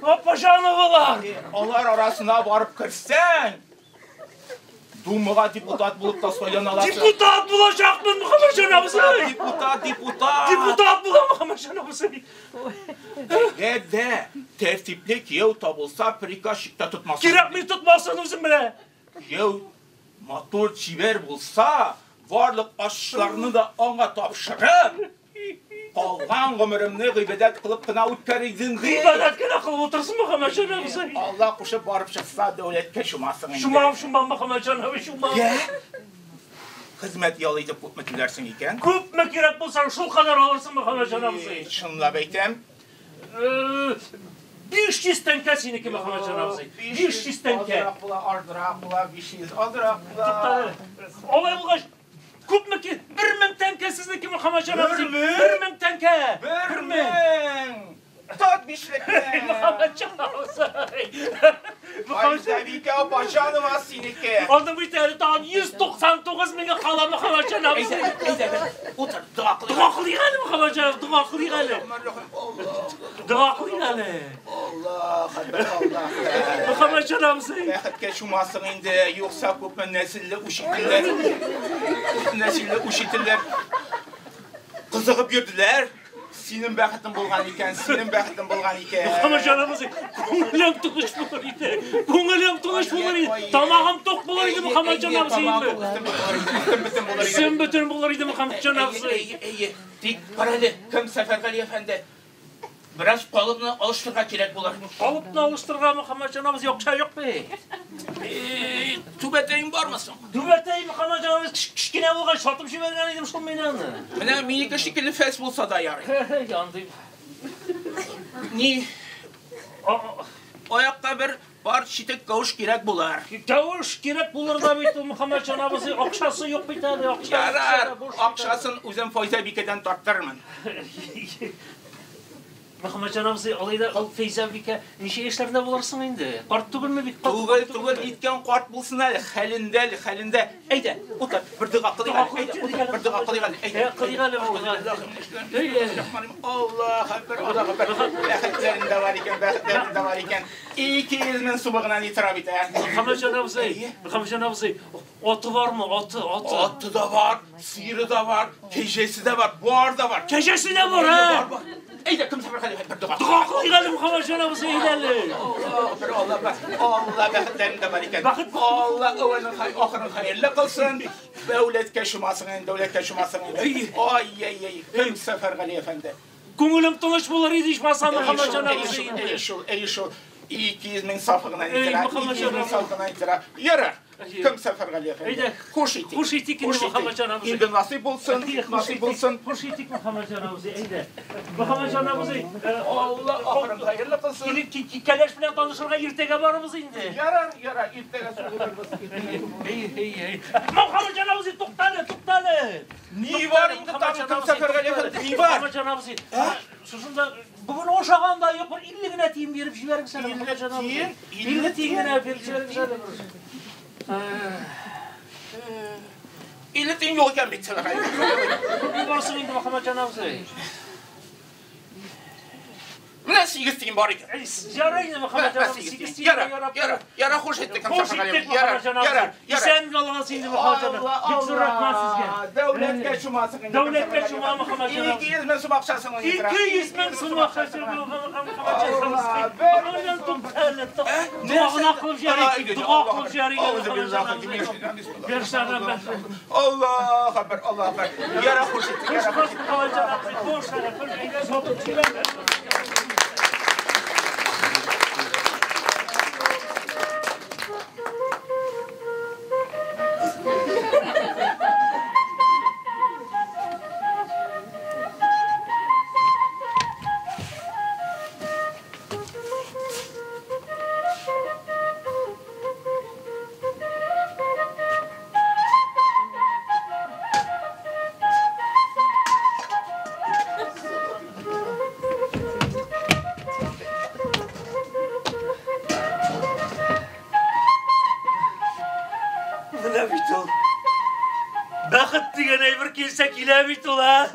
Апаҗановалар. Алар арасына барып керсәң, Думага депутат булып та сайлана аласың. Депутат булачакмын, Мөхәммәтҗан абзый. Депутат, депутат. Депутат булам, Мөхәммәтҗан абзый. Әгәр дә тәртипле кияү табылса, приказчик та тотмасын. Кирәкми тотмасын үзем белә. Кияү матур чибәр булса, барлык ашларны да аңа тапшырып, калган гомеремне гыйбадәт кылып кына үткәр идем ди. Гыйбадәт кенә кылып утырсын, Мөхәммәтҗан абзый. Алла кушып барып чыкса, дәүләткә чумасың инде. Чумам, чумам, Мөхәммәтҗан абзый, чумам. Йә? Хезмәт ял итеп күпме түләрсең икән? Күпме кирәк булса, шул кадәр алырсың, Мөхәммәтҗан абзый. Чынлап әйтәм. 500 тәңкә синеке, Мөхәммәтҗан абзый. 500 тәңкә. Азрак була, азрак була, 500, азрак була. Туктале. Алай булгач, күпме ки? 1000 тәңкә сезнеке, Мөхәммәтҗан абзый. 1000? 1000 тәңкә. 1000. Тот бишлекне. Мөхәммәтҗан абзый. Файзәбикә Апаҗанова синеке. Аның бит әле тагын 199 меңе кала, Мөхәммәтҗан абзый. Әйдә, әйдә, утыр, дога кылыйк. Дога кылыйк әле, Мөхәммәтҗан абзый, дога кылыйк әле. Дога кылыйк әле. Аллаһ әкбәр, Аллаһ әкбәр. Мөхәммәтҗан абзый. Бәхеткә чумасың инде, юкса күпме нәселле учительләр, күпме нәселле учительләр кызыгып йөрделәр. Синең бәхетең булган икән, синең бәхетең булган икән. Мөхәммәтҗан абзый, күңелем тыныч булыр иде. Күңелем тыныч булыр иде. Тамагым тук булыр иде, Мөхәммәтҗан абзый. Өстем бөтен булыр иде. Өстем бөтен булыр иде, Мөхәммәтҗан абзый. Әйе, тик кара әле, кем Сәфәргали әфәнде? Бераз калыпны алыштырырга кирәк булыр. Калыпны алыштырырга, Мөхәммәтҗан абзый, акча юк бит. Түбәтәең бармы соң? Түбәтәй, Мөхәммәтҗан абзый, кечкенә булгач, сатып җибәргән идем шул мин аны. Менә минеке шикелле фәс булса да ярый. Андый. Ни? Аякка бер пар читек кәвеш кирәк булыр. Кәвеш кирәк булыр да бит ул, Мөхәммәтҗан абзый, акчасы юк бит әле, акча. Ярар, акчасын үзем Файза бикәдән тарттырырмын. Мөхәммәтҗан абзый, алай да ул Фәйзә бикә ничә яшьләрдә булырсың инде? Карт түгелме бик? Түгел, түгел, ниткән карт булсын әле, хәлендә әле, хәлендә. Әйдә, утыр, бер дога кылыйк әле, әйдә, утыр, бер дога кылыйк әле, әйдә. Кылыйк әле, Аллаһ әкбәр, Аллаһ әкбәр. Бәхетләрең дә бар икән, бәхетләрең дә бар икән. 200 мең сумы гына ни тора бит, ә? Мөхәммәтҗан абзый, Мөхәммәтҗан абзый, аты бармы? Аты, аты. Аты да бар, сыеры да бар, кәҗәсе дә бар, бар да бар. Кәҗәсе дә бар, ә? Бар, бар. Әйдә, кем Сәфәргали, бер дога. Дога кылыйк әле, Мөхәммәтҗан абзый, әйдә әле. Аллаһ әкбәр, Аллаһ әкбәр. Алла бәхетләрең дә бар икән. Алла әүвәлен хай, ахырын хәерле кылсын. Дәүләткә чумасың инде, дәүләткә чумасың инде. Ай-яй-яй, кем Сәфәргали әфәнде? Күңелем тыныч булыр иде ичмасам, Мөхәммәтҗан абзый. Әй шул, әй шул. 200 мең сафы гына итера, 200 мең сафы гына итера. Ярар. Кем Сәфәргали әфәнде? Хуш итик. Хуш итик инде, Мөхәммәтҗан абзый. Инде насыйп булсын, насыйп булсын. Хуш итик, Мөхәммәтҗан абзый, әйдә. Мөхәммәтҗан абзый, Алла ахырын хәерле кылсын. Кәләш белән танышырга иртәгә барыбыз инде. Ярар, ярар, иртәгә сугылырбыз. Эй, эй, эй. Мөхәммәтҗан абзый, туктале, туктале. Ни бар инде тагын, кем Сәфәргали әфәнде, ни бар? Мөхәммәтҗан абзый, шушында бүген ашаганда юк, бер 50 генә тиен биреп җибәрегез әле, Мөхәммәтҗан абзый. 50 тиен генә биреп җибәрегез әле. 50 тиен юк икән бит, Сәфәргали. Ни барсың инде, Мөхәммәтҗан абзый? Менә 8 тиен бар икән. Ярар инде, Мөхәммәтҗан абзый, 8 тиен. Ярар, ярар, ярар, хуш иттек, Хуш иттек, Мөхәммәтҗан абзый. Исән калыгыз инде, Мөхәммәтҗан абзый. Бик зур рәхмәт сезгә. Дәүләткә чумасың инде. Дәүләткә чума, Мөхәммәтҗан абзый. 200 мең сум акчасын 200 мең сум акчасын, Мөхәммәтҗан абзый. Дуа кылып җибәрик, дуа кылып җибәрик. Аллаһ әкбәр, Аллаһ әкбәр. Ярар, хуш иттек, ярар, хуш иттек. Мөхәммәтҗан абзый, хуш, хуш, әйдә, сатып җибәр. Менә бит ул. Бәхет дигән әйбер килсә килә бит ул, ә?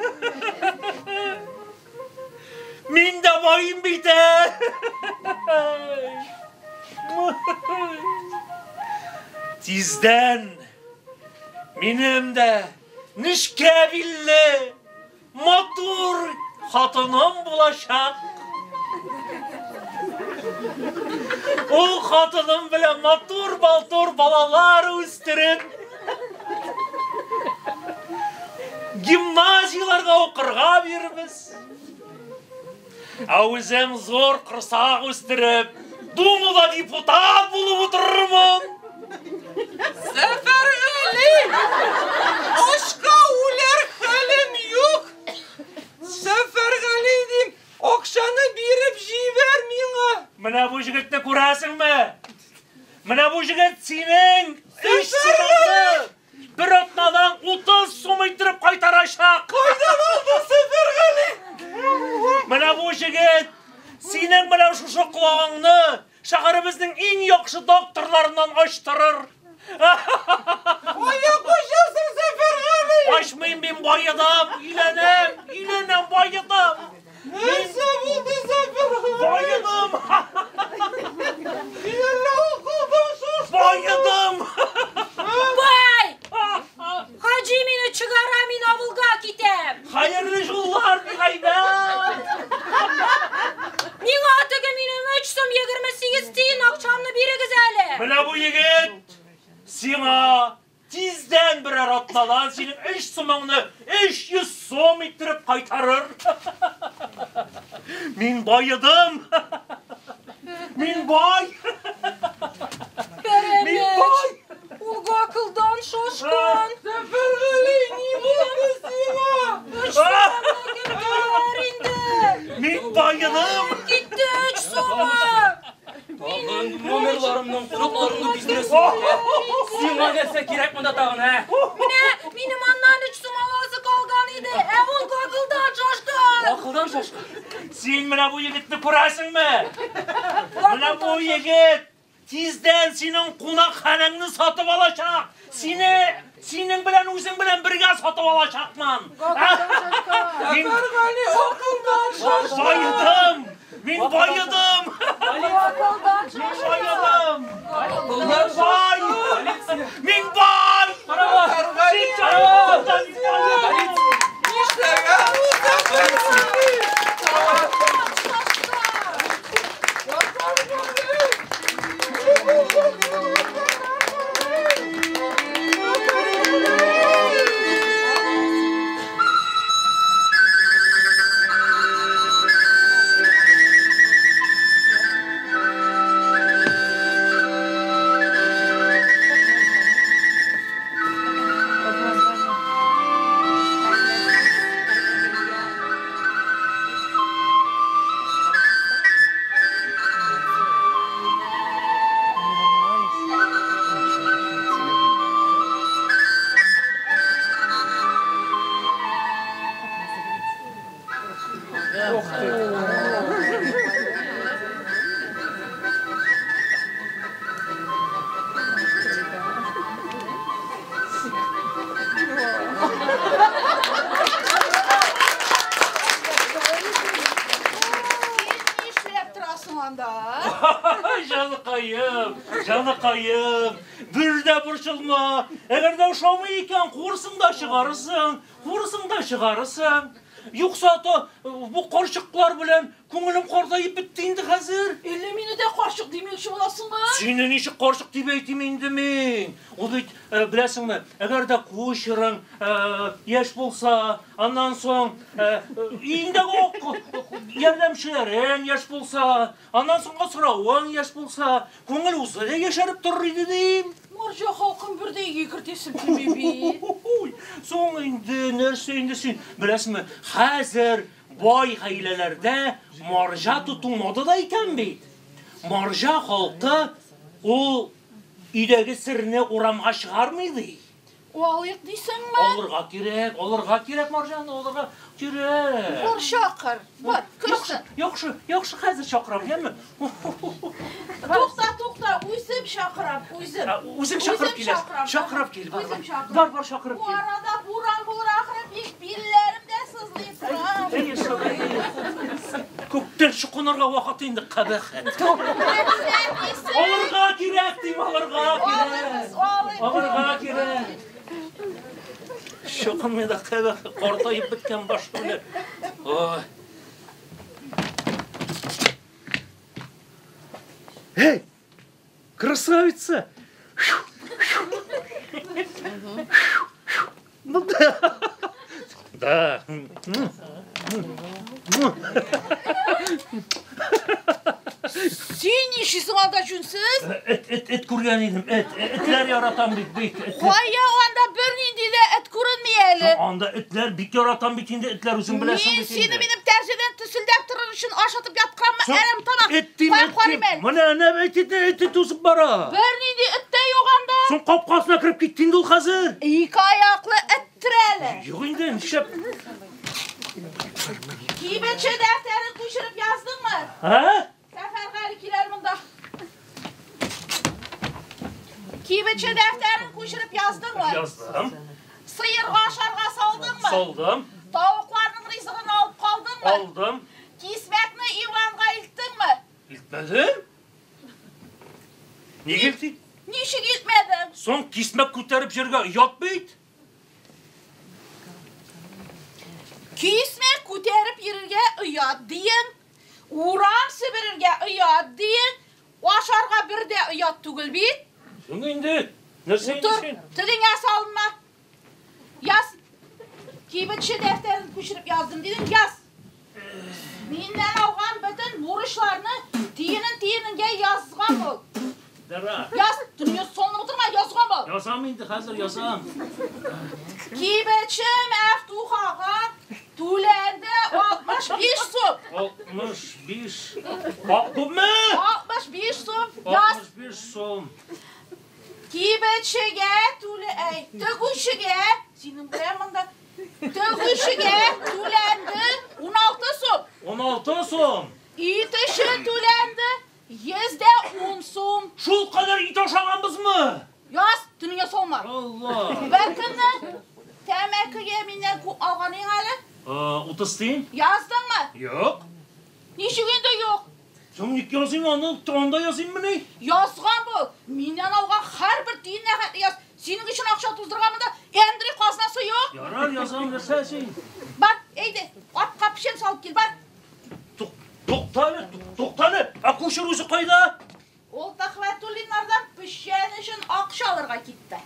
Мин дә байым бит, ә? Тиздән минем дә нечкә билле, матур хатыным булачак. Ул хатыным белән матур-балтур балалар үстереп, гимназияларга укырга бирербез. Ә үзем зур корсак үстереп, Думада депутат булып утырырмын. Сәфәргали! Ашка үләр хәлем юк. Сәфәргали дим, акчаны биреп җибәр миңа. Менә бу җегетне күрәсеңме? Менә бу җегет синең 3 сумыңны бер атнадан 30 сум иттереп кайтарачак. Кайдан алдың, Сәфәргали? Менә бу җегет синең менә шушы колагыңны шәһәребезнең иң яхшы докторларыннан ачтырыр. Аяк ачасың, Сәфәргали! Ачмыйм мин, баедым, өйләнәм, өйләнәм, баедым. Нәрсә булды, Сәфәргали? Баедым. Мин әллә акылдан шаштым. Баедым. Бай! Хаҗи мине чыгара, мин авылга китәм. Хәерле юллар, бигайбә. 28 тиен акчамны бирегез әле. Менә бу егет сиңа тиздән берәр атнадан синең 3 сумыңны 300 сум иттереп кайтарыр. Мин байыдым. Мин бай. Мин бай. Ул акылдан шашкан. Сәфәргали, ни булды сиңа? 3 сумымны кем түләр инде? Мин байыдым. Китте 3 сумы. Тагын номерларымның кунакларымны биздерәсең. Сиңа нәрсә кирәк монда тагын, ә? Менә минем аннан 3 сум аласы калган иде. Ә ул акылдан шашкан. Акылдан шашкан. Син менә бу егетне күрәсеңме? Менә бу егет тиздән синең кунакханаңны сатып алачак. Сине синең белән үзең белән бергә сатып алачакмын. Мин Сәфәргали, акылдан шашкан. байыдым. Мин байыдым. Акылдан Мин шашкан. байыдым. Мин бай. Мин бай. Сәфәргали, нишләгән ул Сәфәргали? Нишләп торасың анда? Җаныкаем, җаныкаем, бер дә борчылма. Әгәр дә ошамый икән, куырсың да чыгарырсың, куырсың да чыгарырсың. Юкса то бу карчыклар белән күңелем картаеп бетте инде хәзер. Әллә мине дә карчык димәкче буласыңмы? Сине ничек карчык дип әйтим инде мин? Ул бит, беләсеңме, әгәр дә кучерың яшь булса, аннан соң өеңдәге ярдәмчеләрең яшь булса, аннан соң асравың яшь булса, күңел үзе дә яшәреп торыр иде дим. Марҗа халкын бер дә өйгә кертәсем килми бит. Соң инде нәрсә инде син, беләсеңме, хәзер бай гаиләләрдә марҗа тоту модада икән бит. Марҗа халкы ул өйдәге серне урамга чыгармый ди. Алыйк дисеңме? Алырга кирәк, алырга кирәк марҗаны, алырга кирәк. Бар чакыр. Бар, керсен. Яхшы, яхшы, хәзер чакырам, яме? Тукта, тукта, үзем чакырам, үзем. Үзең чакырып Үзем киләсең. чакырам. Чакырып кил, бар, Үзем бар. чакырам. Бар, бар, чакырып Бу кил. арада буран булыр ахыры, бик билләрем дә сызлый тора. Әйе, шул, әйе. Күптән чукынырга вакыт инде, кабахәт. Нәрсә дисең? Алырга кирәк дим, алырга кирәк. Алырбыз, алырбыз. Алырга кирәк. Чукынмый да кабахәт, картаеп беткән баш белән. Ой. Эй, красавица! Ну да. Да. Син нишлисең анда җүнсез? Эт, эт, эт күргән идем, эт. Этләр яратам бит, бик. Этләр. Кая анда бернинди дә эт күренми әле. Анда этләр бик яратам бит инде, этләр үзең беләсең Мин бит сине инде. минем тәрҗедән төселдәп торыр өчен ашатып ятканмы? Соң, Әрәм тамак. Эт дим, Кая эт карыйм дим. әле. Менә әнә эт, эт, эт, эт узып бара. Бернинди эт тә юк анда. Соң капкасына кереп китте инде ул хәзер. Ике аяклы эттер әле. Юк инде, нишләп? Кибетче дәфтәрен күчереп яздыңмы? Һа? Сәфәргали килер монда. Кибетче дәфтәрен күчереп яздыңмы? Яздым. Сыерга ашарга салдыңмы? Салдым. Тавыкларның ризыгын алып калдыңмы? Алдым. Кисмәкне Иванга илттеңме? Илтмәдем. Нигә илттең? Ничек илтмәдең? Соң кисмәк күтәреп җиргә оят бит. Кисмәк күтәреп йөрергә оят диең. Урам себерергә оят диең. Ашарга бер дә оят түгел бит. Соң инде, нәрсә инде Утыр, син? телеңә салынма. Яз. Кибетче дәфтәрен күчереп яздым дидең, яз. Миннән алган бөтен бурычларны тиенен-тиененгә язган бул. Дара. Яз, дөнья салынып утырма, язган бул. Язам инде, хәзер язам. Кибетче Мәфтухага түләнде 65 сум. 65. Ак күпме? 65 сум. Яз. 65 сум. Кибетчегә түле, әй, тегүчегә, синең белән монда тегүчегә түләнде 16 сум. 16 сум. Ит өчен түләнде 110 сум. Шул кадәр ит ашаганбызмы? Яз, төнеңә салма. Алла. Бер көнне тәмәкегә миннән күп алганың әле. 30 тиен? Яздыңмы? Юк. Ничек инде юк? Соң ник языйм аны? Анда языйммыни? Язган бул. Миннән алган һәрбер тиенне хәтле яз. Синең өчен акча туздырганмын да, Әндри казнасы юк. Ярар, язам, нәрсә син? Бар, әйдә, атка печән салып кил, бар. Туктале, туктале. Ә кучер үзе кайда? Ул Төхвәтуллиннардан печән өчен акча алырга китте.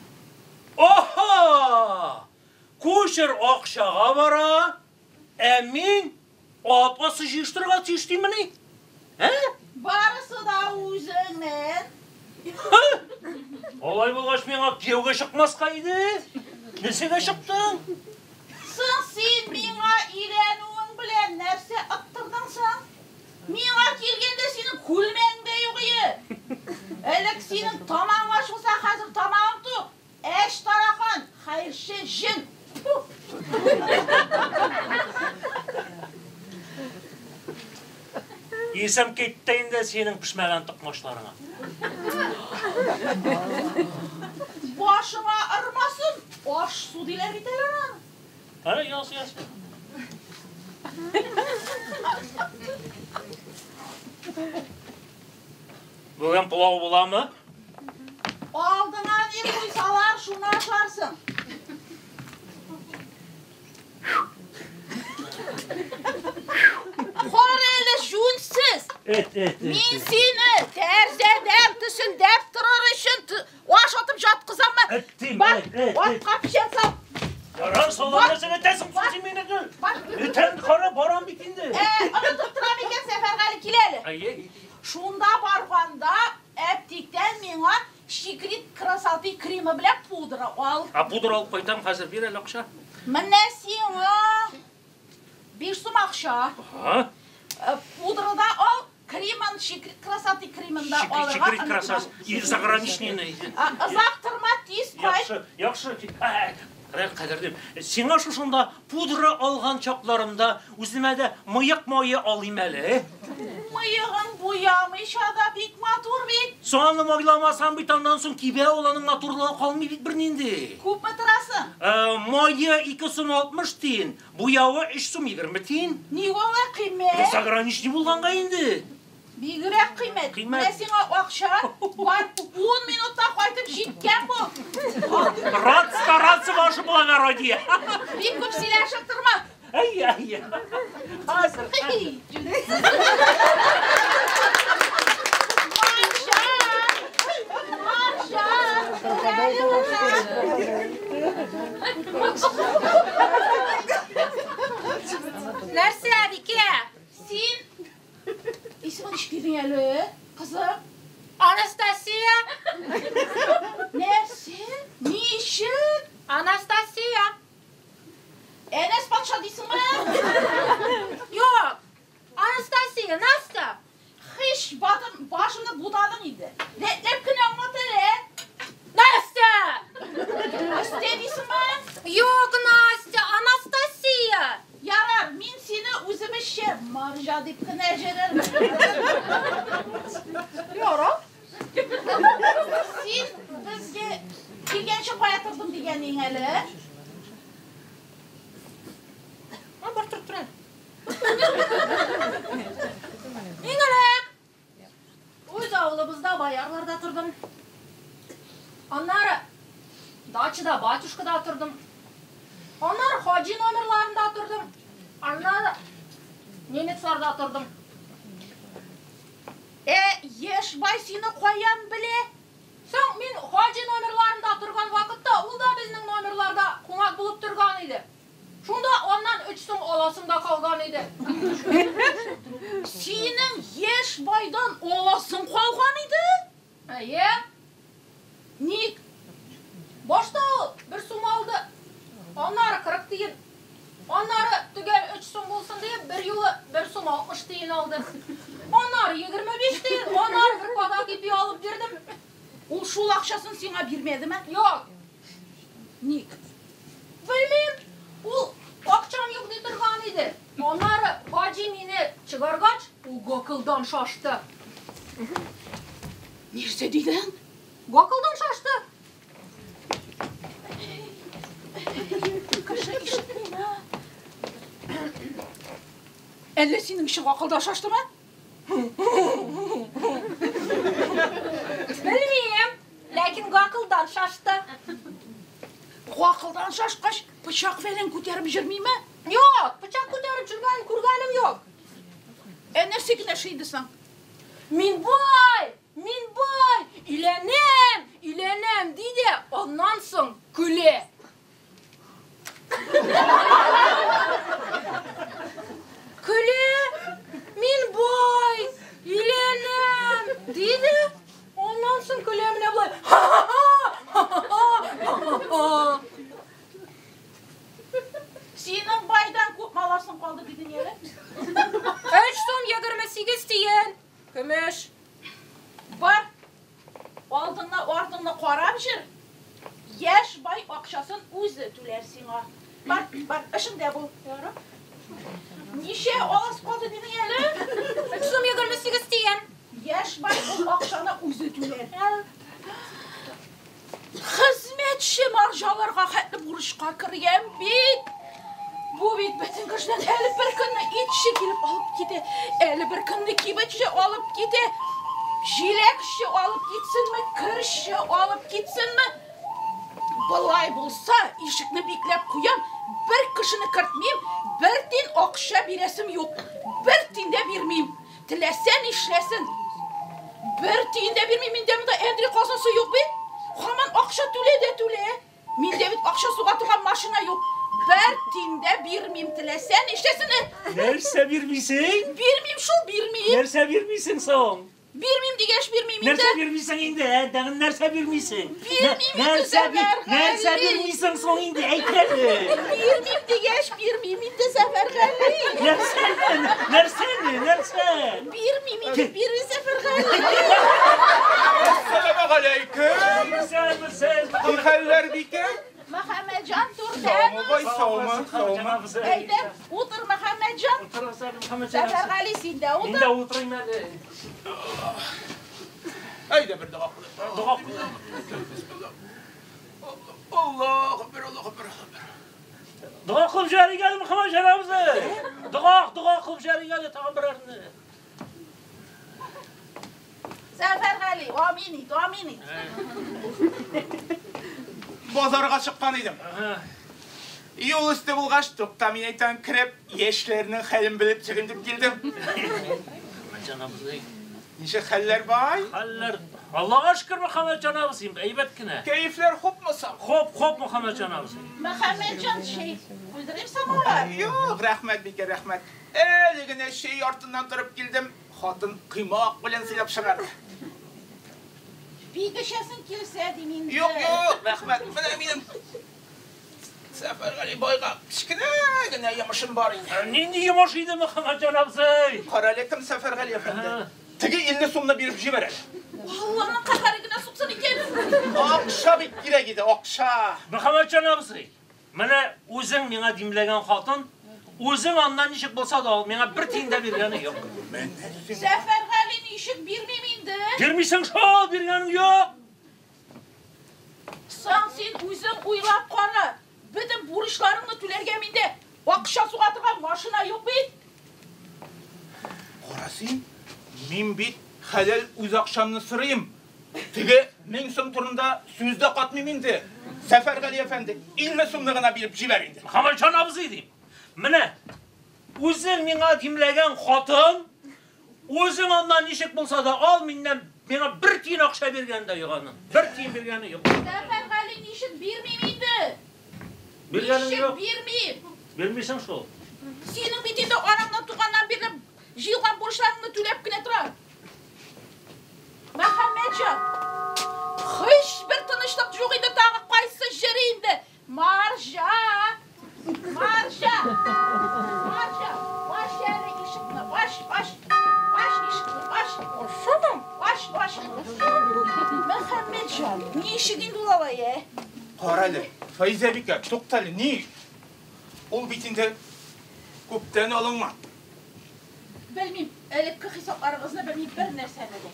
Аһа! Кучер акчага бара, ә мин ат асы җыештырырга тиеш димени? Ә? Барысы да үзеңнән. Алай булгач миңа кияүгә чыкмаска иде. Нәрсәгә чыктың? Соң син миңа өйләнүең белән нәрсә оттырдың соң? Миңа килгәндә синең күлмәгең дә юк иде. Элек синең тамагың ач булса, хәзер тамагың тук. Әш тарахан, хәерче җен. Исем китте инде синең пешмәгән токмачларыңа. Башыңа ырмасын, аш су диләр бит әле аны. Һә, яз, яз. Бүген пылау буламы? Алдыңа ни куйсалар, шуны ашарсың. Кара әле, җүнсез. Эт, эт, эт. Мин сине тәрзәдән төселдәп торыр өчен ашатып жаткызаммы? Эттим, Бар, эт, эт, эт. атка печән сал. Ярар, салам нәрсәгә әйтәсең соң син мине гел? Бар. Этәм, кара, барам бит инде. Онытып торам икән, Сәфәргали, кил әле. Әйе. Шунда барганда әптиктән миңа Секрет красоты кремы белән пудра ал. Ә пудра алып кайтам, хәзер бир әле акча. Менә сиңа 5 сум акча. Ага. Пудра да ал, кремын, секрет красоты кремын да алырга. Секрет красоты, и заграничный. Озак торма, тиз кайт. Яхшы, яхшы. Кадерлем, сиңа шушында пудра алган чакларымда үземә дә мыек мае алыйм әле. Мыегың буямыйча да бик матур бит. Соң аны майламасаң бит аннан соң кибә ул, аның матурлыгы калмый бит бернинди. Күпме торасың? Мае 2 сум 60 тиен, буявы 3 сум 20 тиен. Ник алай кыйммәт? Заграничный булганга инде. Бигрәк кыйммәт. Кыйммәт. Менә сиңа акча, бар, 10 минутта кайтып җиткән бул. Рад стараться, ваше благородие. Бик күп сөйләшеп торма. Әй, әй. Хәзер. Маржа! Маржа! Нәрсә, Бикә? Син исемен ничек дидең әле, кызым? Анастасия. Нәрсә? Ничек? Анастасия. Әнәс патша дисеңме? Юк. Анастасия, Настя. Һич башымны бутадың инде. Рәтләп кенә аңлат әле. Настя! Настя дисеңме? Юк, Настя, Анастасия. Ярар, мин сине үземезчә Марҗа дип кенә җөрермен. Ярар. Син безгә килгәнче кая тордың дигәнең әле? Бар торып тор әле. Иң элек үз авылыбызда боярларда тордым. Аннары дачада, батюшкада тордым. Аннары хаҗи номерларында тордым. Аннары немецларда тордым. Яшь Яшь бай сине каян белә? Соң мин Хаҗи номерларында торган вакытта ул да безнең номерларда кунак булып торган иде. Шунда аннан 3 сум аласым да калган иде. Синең яшь байдан аласың калган иде? Әйе. Ник? Башта ул 1 сум алды. Аннары 40 тиен. Аннары төгәл 3 сум булсын дип, бер юлы 1 сум 60 тиен алды. Аннары 25 тиен, аннары бер кадак ипи алып бирдем. Ул шул акчасын сиңа бирмәдеме? Юк. Ник? Белмим. Ул акчам юк ди торган иде. Аннары Хаҗи мине чыгаргач, ул гакылдан шашты. Нәрсә дидең? Гакылдан шашты. Кеше ишетмиме? Әллә синең өчен гакылдан шаштымы? Белмим, ләкин гакылдан шашты. Гакылдан шашкач, пычак фәлән күтәреп йөрмиме? Юк, пычак күтәреп йөргәнен күргәнем юк. Ә нәрсә генә шиде соң? Мин бай, мин бай, өйләнәм, өйләнәм диде, аннан соң көлә. Көлә, мин бай, өйләнәм диде, аннан соң көлә менә болай. Ха-ха-ха! Синең байдан күп аласың калды дидең әле? 3 сум 28 тиен. Көмеш. Бар. Алдыңны, артыңны карап җыр. Яшь бай акчасын үзе түләр сиңа. Бар, бар, эшеңдә бул. Ничә алас калды дидең әле? 3 сум 28 тиен. Яшь бай ул акчаны үзе түләр. Хезмәтче марҗаларга хәтле бурычка кергән бит. Бу бит бөтен кешедән әле бер көнне итче килеп алып китә, әле бер көнне кибетче алып китә, җиләкче алып китсенме, керче алып китсенме? Былай булса, ишекне бикләп куям, бер кешене кертмим, бер тин акча бирәсем юк, бер тин дә бирмим. Теләсә нишләсен. Бер тин дә бирмим, миндә монда Әндри казнасы юк бит. Һаман акча түлә дә түлә. Миндә бит акча суга торган машина юк. Бер тин дә бирмим, теләсә нишләсен. Нәрсә бирмисең? Бирмим шул, бирмим. Нәрсә бирмисең соң? Бирмим дигәч бирмим инде. Нәрсә бирмисең инде? Тагын нәрсә бирмисең? Бирмим инде, Нәрсә Сәфәргали. Нәрсә бирмисең соң инде? Әйт әле. Бирмим дигәч бирмим инде, Сәфәргали. Нәрсә? Нәрсә? Нәрсә? Бирмим инде, бирмим, Сәфәргали. Әссәламу алейкум. Исәнмесез. Ни хәлләр, бикә? Мөхәммәтҗан Саумы, түрдәме? бай, саумы, саумы. Әйдә, утыр, Мөхәммәтҗан. Сәфәргали, син дә Мин дә утыр. утырыйм әле. Әйдә бер дога кылыйк. Дога кыл. Аллаһу акбер, Аллаһу акбер, Аллаһу акбер. Дога кылып җибәрик әле, Мөхәммәтҗан абзый. Дога, дога кылып җибәрик әле тагын берәрне. Сәфәргали, амин ит, амин ит. Базарга чыккан идем. Юл өсте булгач, тукта мин әйтәм, кереп, яшьләрнең хәлен белеп чыгыйм дип килдем. Мөхәммәтҗан абзый. Ничә хәлләр бай? Хәлләр. Аллага шөкер, Мөхәммәтҗан абзый, әйбәт кенә. Кәефләр хупмы соң? Хоп, хоп, Мөхәммәтҗан абзый. Мөхәммәтҗан, чәй куйдырыйм самовар. Юк, рәхмәт, бикә, рәхмәт. Әле генә чәй артыннан торып килдем. Хатын коймак белән сыйлап чыгарды. Бик эчәсең килсә, дим инде. Юк, юк, рәхмәт. Менә минем Сәфәргали байга кечкенә генә йомышым бар инде. Нинди йомыш иде, Мөхәммәтҗан абзый? Кара әле, кем Сәфәргали әфәнде? Теге 50 сумны биреп җибәр әле. Алланың каһәре генә суксын икән. Акча бик кирәк иде, акча. Мөхәммәтҗан абзый, менә үзең миңа димләгән хатын, үзең аннан ничек булса да ал, миңа бер тиен дә биргәне юк. Сәфәргали ничек бирмим инде? Бирмисең шул, биргәнең юк. Соң син үзең уйлап кара. Бөтен бурычларыңны түләргә миндә акча суга торган машина юк бит. Кара син, мин бит хәләл үз акчамны сорыйм. Теге 1000 сум турында сүз дә катмыйм инде. Сәфәргали әфәнде, 50 сумны гына биреп җибәр инде. Мөхәммәтҗан абзый дим. Менә үзең миңа димләгән хатын, үзең аннан ничек булса да ал, миннән Миңа бер тиен акча биргәне дә юк аның. Бер тиен биргәне юк. Сәфәргали, ничек бирмим инде? Биргәнең Ничек юк. бирмим? Бирмисең шул. Синең бит инде анаңнан туганнан бирле җыелган бурычларыңны түләп кенә тора. Мөхәммәтҗан, һичбер тынычлык юк инде тагы кайсы җире инде? Марҗа! Марҗа! Марҗа! Ач әле ишекне, ач, ач! Ач ишекне, ач! Ашамам. Ач, ач! Мөхәммәтҗан, ничек инде ул алай, ә? Кара әле, Фәйзәбикә, тукта әле, ни? Ул бит инде күптән алынган. Белмим, элекке хисапларыгызны белмим бер нәрсәне дә.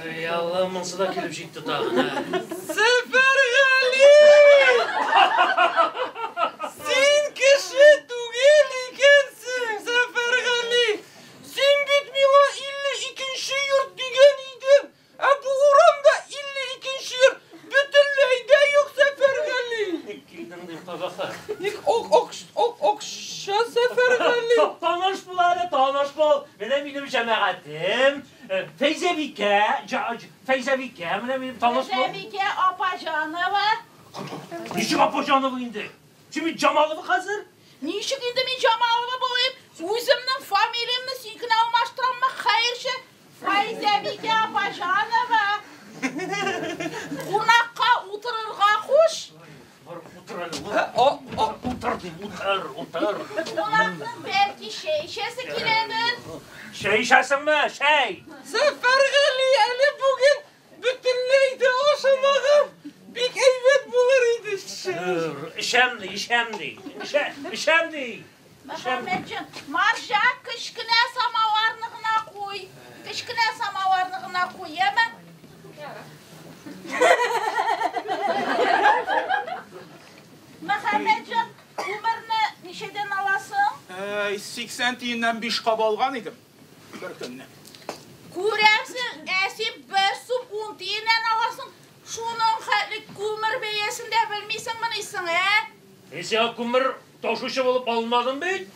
Эй, Алла, монсы да килеп җитте тагын. Ә. Сәфәргали! Син кеше түгел икәнсең, Сәфәргали! Син бит миңа 52 йорт дигән идең, ә бу урамда 52 йорт бөтенләй дә юк, Сәфәргали! Ник килдең дип кабахат. Ник ок ок ок акча, Сәфәргали? Таныш бул әле, таныш бул. Менә минем җәмәгатем, Фәйзәбикә, Фәйзәбикә, менә минем таныш бул. Фәйзәбикә Апаҗанова. Ничек Апаҗанова инде? Син бит Җамалова хәзер. Ничек инде мин Җамалова булыйм? Үземнең фамилиямне синекенә алмаштыраммы? Хәерче, Фәйзәбикә Апаҗанова. Кунакка утырырга куш. Бар, утыр әле, О, о, утыр дим, утыр, утыр. Кунакның бәлки чәй эчәсе киләдер. Чәй эчәсеңме? Чәй. Сәфәргали, әле бүген бөтенләй дә ашамаган. Бик әйбәт булыр иде. Эчәм ди, эчәм ди. Эчәм ди. Мөхәммәтҗан, Марҗа, кечкенә самаварны гына куй. Кечкенә самаварны гына куй, яме? Мөхәммәтҗан, күмерне ничәдән аласың? Әй, 80 тиеннән 5 кап алган идем бер көнне. Күрәсең, ә син 1 сум 10 тиеннән аласың. Шуның хәтле күмер бәясен дә белмисеңмени соң, ә? Мин сиңа күмер ташучы булып алынмадым бит.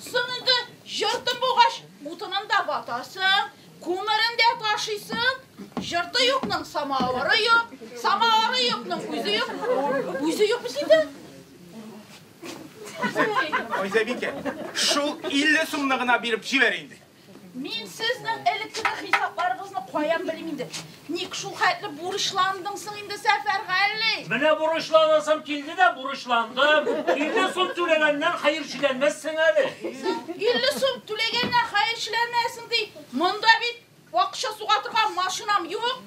Соң инде җыртын булгач, утынын да ватасың, күмерен дә ташыйсың. Җырты юкның самавыры юк, самавыры юкның үзе юк. Үзе юк бит инде. Фәйзәбикә, шул 50 сумны гына биреп җибәр инде. Мин сезнең элеккеге хисапларыгызны каян белим инде? Ник шул хәтле бурычландың соң инде, Сәфәргали? Менә бурычланасым килде дә бурычландым. 50 сум түләгәннән хәерчеләнмәссең әле. Соң 50 сум түләгәннән хәерчеләнмәссең ди. Монда бит акча суга торган машинам юк.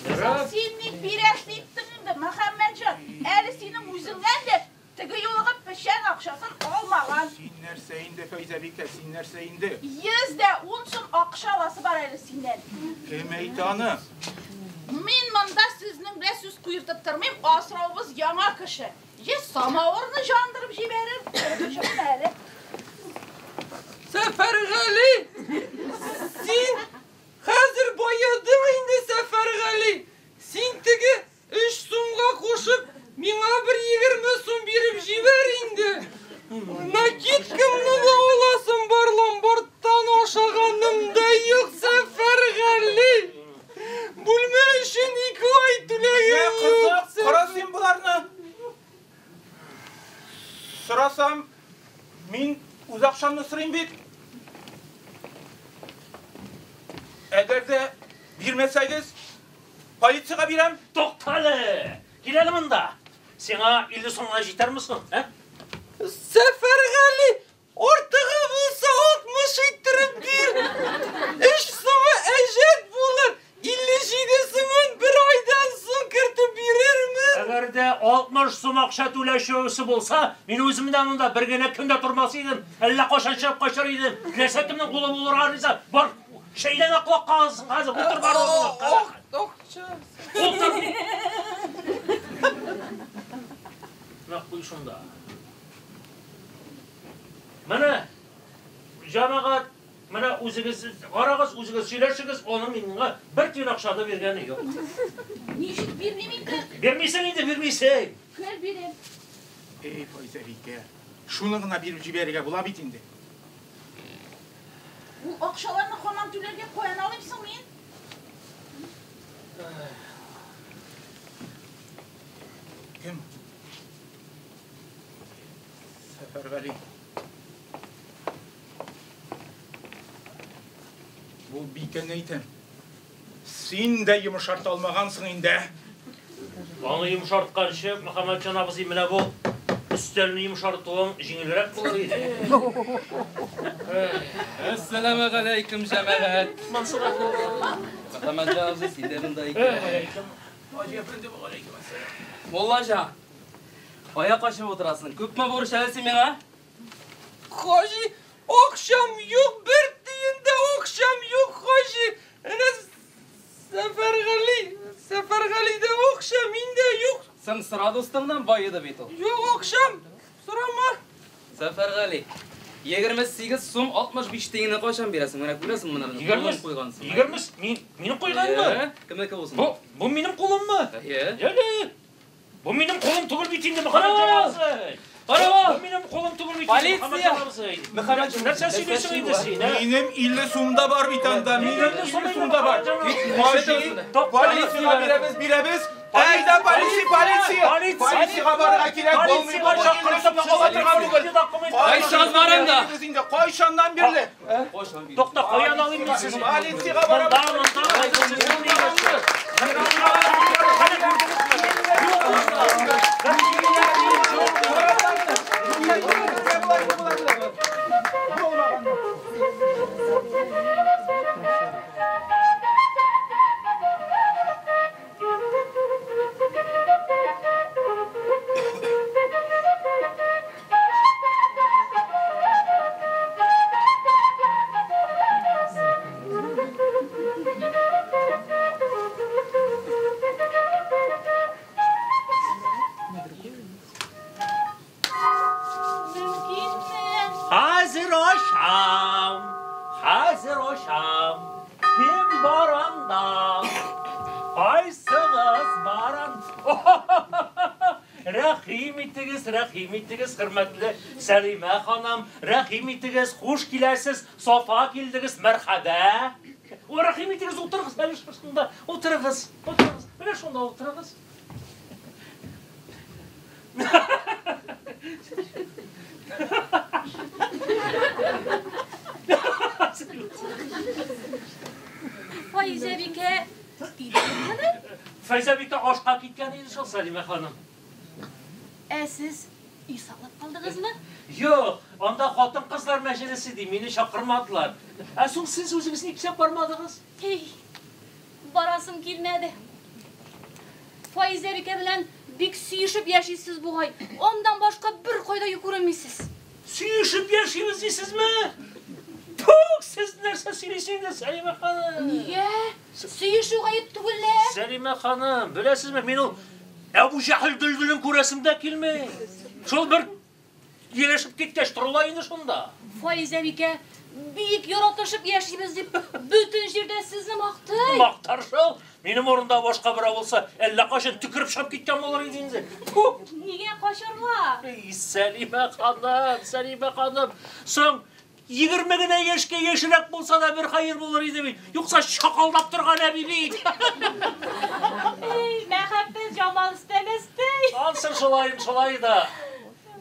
Ярар. Син ник бирәсе иттең инде, Мөхәммәтҗан? Әле синең үзеңнән дә теге юлыгы печән акчасын алмаган. Син нәрсә инде, Фәйзәбикә, син нәрсә инде? 110 сум акча аласы бар әле синнән. Кем әйтә аны? Мин монда сезнең белән сүз куертып тормыйм, асрауыбыз яңа кеше. Е самавырны җандырып җибәрер. Чыкма әле. Сәфәргали! Син хәзер баедың инде, Сәфәргали. Син теге 3 сумга кушып, миңа бер 20 сум биреп җибәр инде. Накидкамны да аласым бар, ломбардтан ашаганым да юк, Сәфәргали. Бүлмә өчен 2 ай түләгән юк. Кызык, кара син боларны. Сорасам, мин үз акчамны сорыйм бит. Әгәр дә бирмәсәгез, полициягә бирәм. Туктале! Кил әле монда. Сиңа 50 сумга җитәрме соң, ә? Сәфәргали, артыгы булса 60 иттереп бир. 3 сумы әҗәт булыр. 57 сумын бер айдан соң кертеп бирермен. Әгәр дә 60 сум акча түләшүсе булса, мин үземдә монда бер генә көн дә тормас идем. Әллә кайчан чыгып качар идем. Теләсә кемнең кулы булырга риза. Бар, шәйләнә колак кагасың хәзер. Утыр бар урыныңа. Акча. Утыр. Менә куй шунда. Менә җәмәгать, менә үзегез карагыз, үзегез сөйләшегез, аның миңа бер тиен акча да биргәне юк. Ничек бирмим инде? Бирмисең инде, бирмисең. Көл бирәм. Эй, Фәйзәбикә, Шуны гына биреп җибәрергә була бит инде. Ул акчаларны һаман түләргә каян алыйм соң мин? Кем? Сәфәргали. Бу бикәне әйтәм. Син дә йомшарта алмагансың инде. Аны йомшартканчы, Мөхәммәтҗан абзый, менә бу өстәлне йомшартуың җиңелрәк булыр иде. Әссәламегаләйкем, җәмәгать. Мансур әфәнде. Мөхәммәтҗан абзый, син дә монда икән. Хаҗи әфәнде, вәгаләйкем әссәлам. Муллаҗан, кая качып утырасың? Күпме бурыч әле син миңа? Хаҗи, акчам юк, бер тиен дә акчам юк, Хаҗи. Әнә Сәфәргали, Сәфәргалидә акча, миндә юк. Соң сора дустыңнан, баеды бит ул. Юк акчам, сорама. Сәфәргали, 28 сум 65 тиенне кайчан бирәсең? Менә күрәсең, менә кулың куйгансың. Егерме, мин, минем куйганмы? Әйе, кемнеке булсын? Бу, бу минем кулыммы? Әйе. Әле. Бу минем кулым түгел бит инде, Мөхәммәтҗан абзый. Карама! Бу минем кулым түгел бит инде, Полиция! Мөхәммәтҗан абзый. Мөхәммәтҗан, Нәрсә сөйлисең инде син, ә? Минем 50 сум да бар бит анда. Минем 50 сум да бар. Хаҗи, полициягә бирәбез, бирәбез. Әйдә, полиция, полиция. Полициягә барырга кирәк булмый. Бу 50 сумны ала торган түгел. Кайчан барам да? Бирәбез инде, кайчаннан бирле? Тукта, каян алыйм мин сезне? Полициягә барабыз. Монда, монда. Мөмкинме? Хәзер ачам, хәзер ачам. Кем бар анда? Кайсыгыз бар анда? Рәхим итегез, рәхим итегез, хөрмәтле Сәлимә ханым, рәхим итегез, хуш киләсез, сафа килдегез, мәрхәбә. О, рәхим итегез, утырыгыз әле шушында, утырыгыз, утырыгыз, менә шунда утырыгыз. Фаизә бикә өйдәме? Фәйзә бикә ашка киткән иде шул, Сәлимә ханым. Ә сез өй саклап калдыгызмы? Юк, анда хатын-кызлар мәҗлесе ди, мине чакырмадылар. Ә соң сез үзегез ник бармадыгыз? Эй, барасым килмәде. Фаизә бикә белән бик сөешеп яшисез бугай. Андан башка бер кайда күренмисез. Сөешеп яшибез дисезме? Тук, сез нәрсә сөйлисез инде, Сәлимә ханым? Нигә? Сөешү гаеп түгел лә. Сәлимә ханым, беләсезме, мин ул Әбу Җәһел дөлдөлен күрәсем дә килми. Шул бер ияләшеп киткәч торыла инде шунда. Фаизә бикә бик яратышып яшибез дип бөтен җирдә сезне мактый. Мактар шул. Минем урында башка берәү булса, әллә кайчан төкереп чыгып киткән булыр иде инде. Фу! Нигә качарга? Эй, Сәлимә ханым, Сәлимә ханым, соң 20 генә яшькә яшьрәк булса да бер хәер булыр иде бит. Юкса чакалдап торган әби бит. Эй, мәхәббәт җамал истәмәстәй. Ансын шулай, шулай да.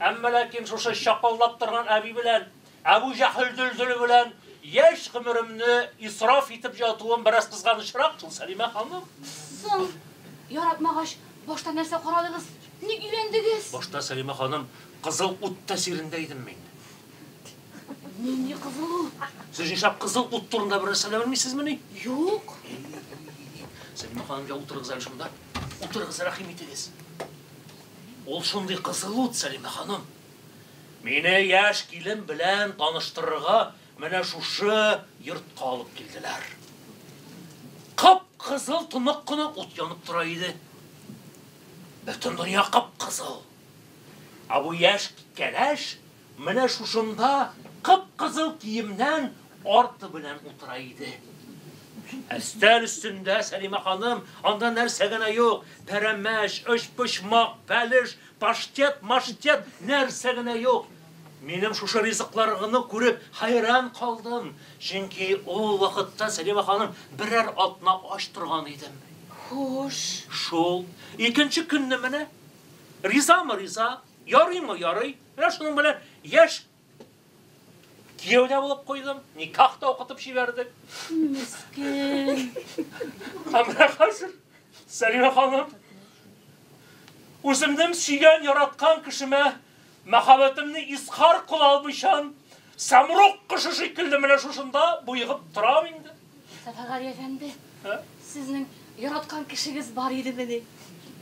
Әмма ләкин шушы чакалдап торган әби белән, Әбу Җәһел дөлдөле белән яшь гомеремне исраф итеп ятуым бераз кызганычрак шул, Сәлимә ханым. Соң, яратмагач, башта нәрсә карадыгыз? Ник өйләндегез? Башта Сәлимә ханым кызыл ут тәэсирендә идем мин. Нинди кызыл ул? Сез нишләп кызыл ут турында бер нәрсә дә белмисезмени? Юк. Сәлимә ханым, я утырыгыз әле шунда. Утырыгыз, рәхим итегез. Ул шундый кызыл ут, Сәлимә ханым. Мине яшь килен белән таныштырырга менә шушы йортка алып килделәр. Кып-кызыл тонык кына ут янып тора иде. Бөтен дөнья кып-кызыл. Ә бу яшь кәләш менә шушында кып-кызыл киемнән арты белән утыра иде. Өстәл өстендә Сәлимә ханым, анда нәрсә генә юк. Пәрәмәч, өчпочмак, бәлеш, паштет, маштет, нәрсә генә юк. Минем шушы ризыкларыгны күреп хәйран калдым. Чөнки ул вакытта, Сәлимә ханым, берәр атна ач торган идем. Хуш. Шул. Икенче көнне менә ризамы риза, ярыймы ярый. Менә шуның белән яшь кияүдә булып куйдым. Никах та укытып җибәрдек. Мескен. Ә менә хәзер, Сәлимә ханым, үземнең сөйгән, яраткан кешемә мәхәббәтемне изһар кыла алмыйчан, самрук кошы шикелле менә шушында буегып торам инде. Сәфәргали әфәнде, Ә? сезнең яраткан кешегез бар идемени?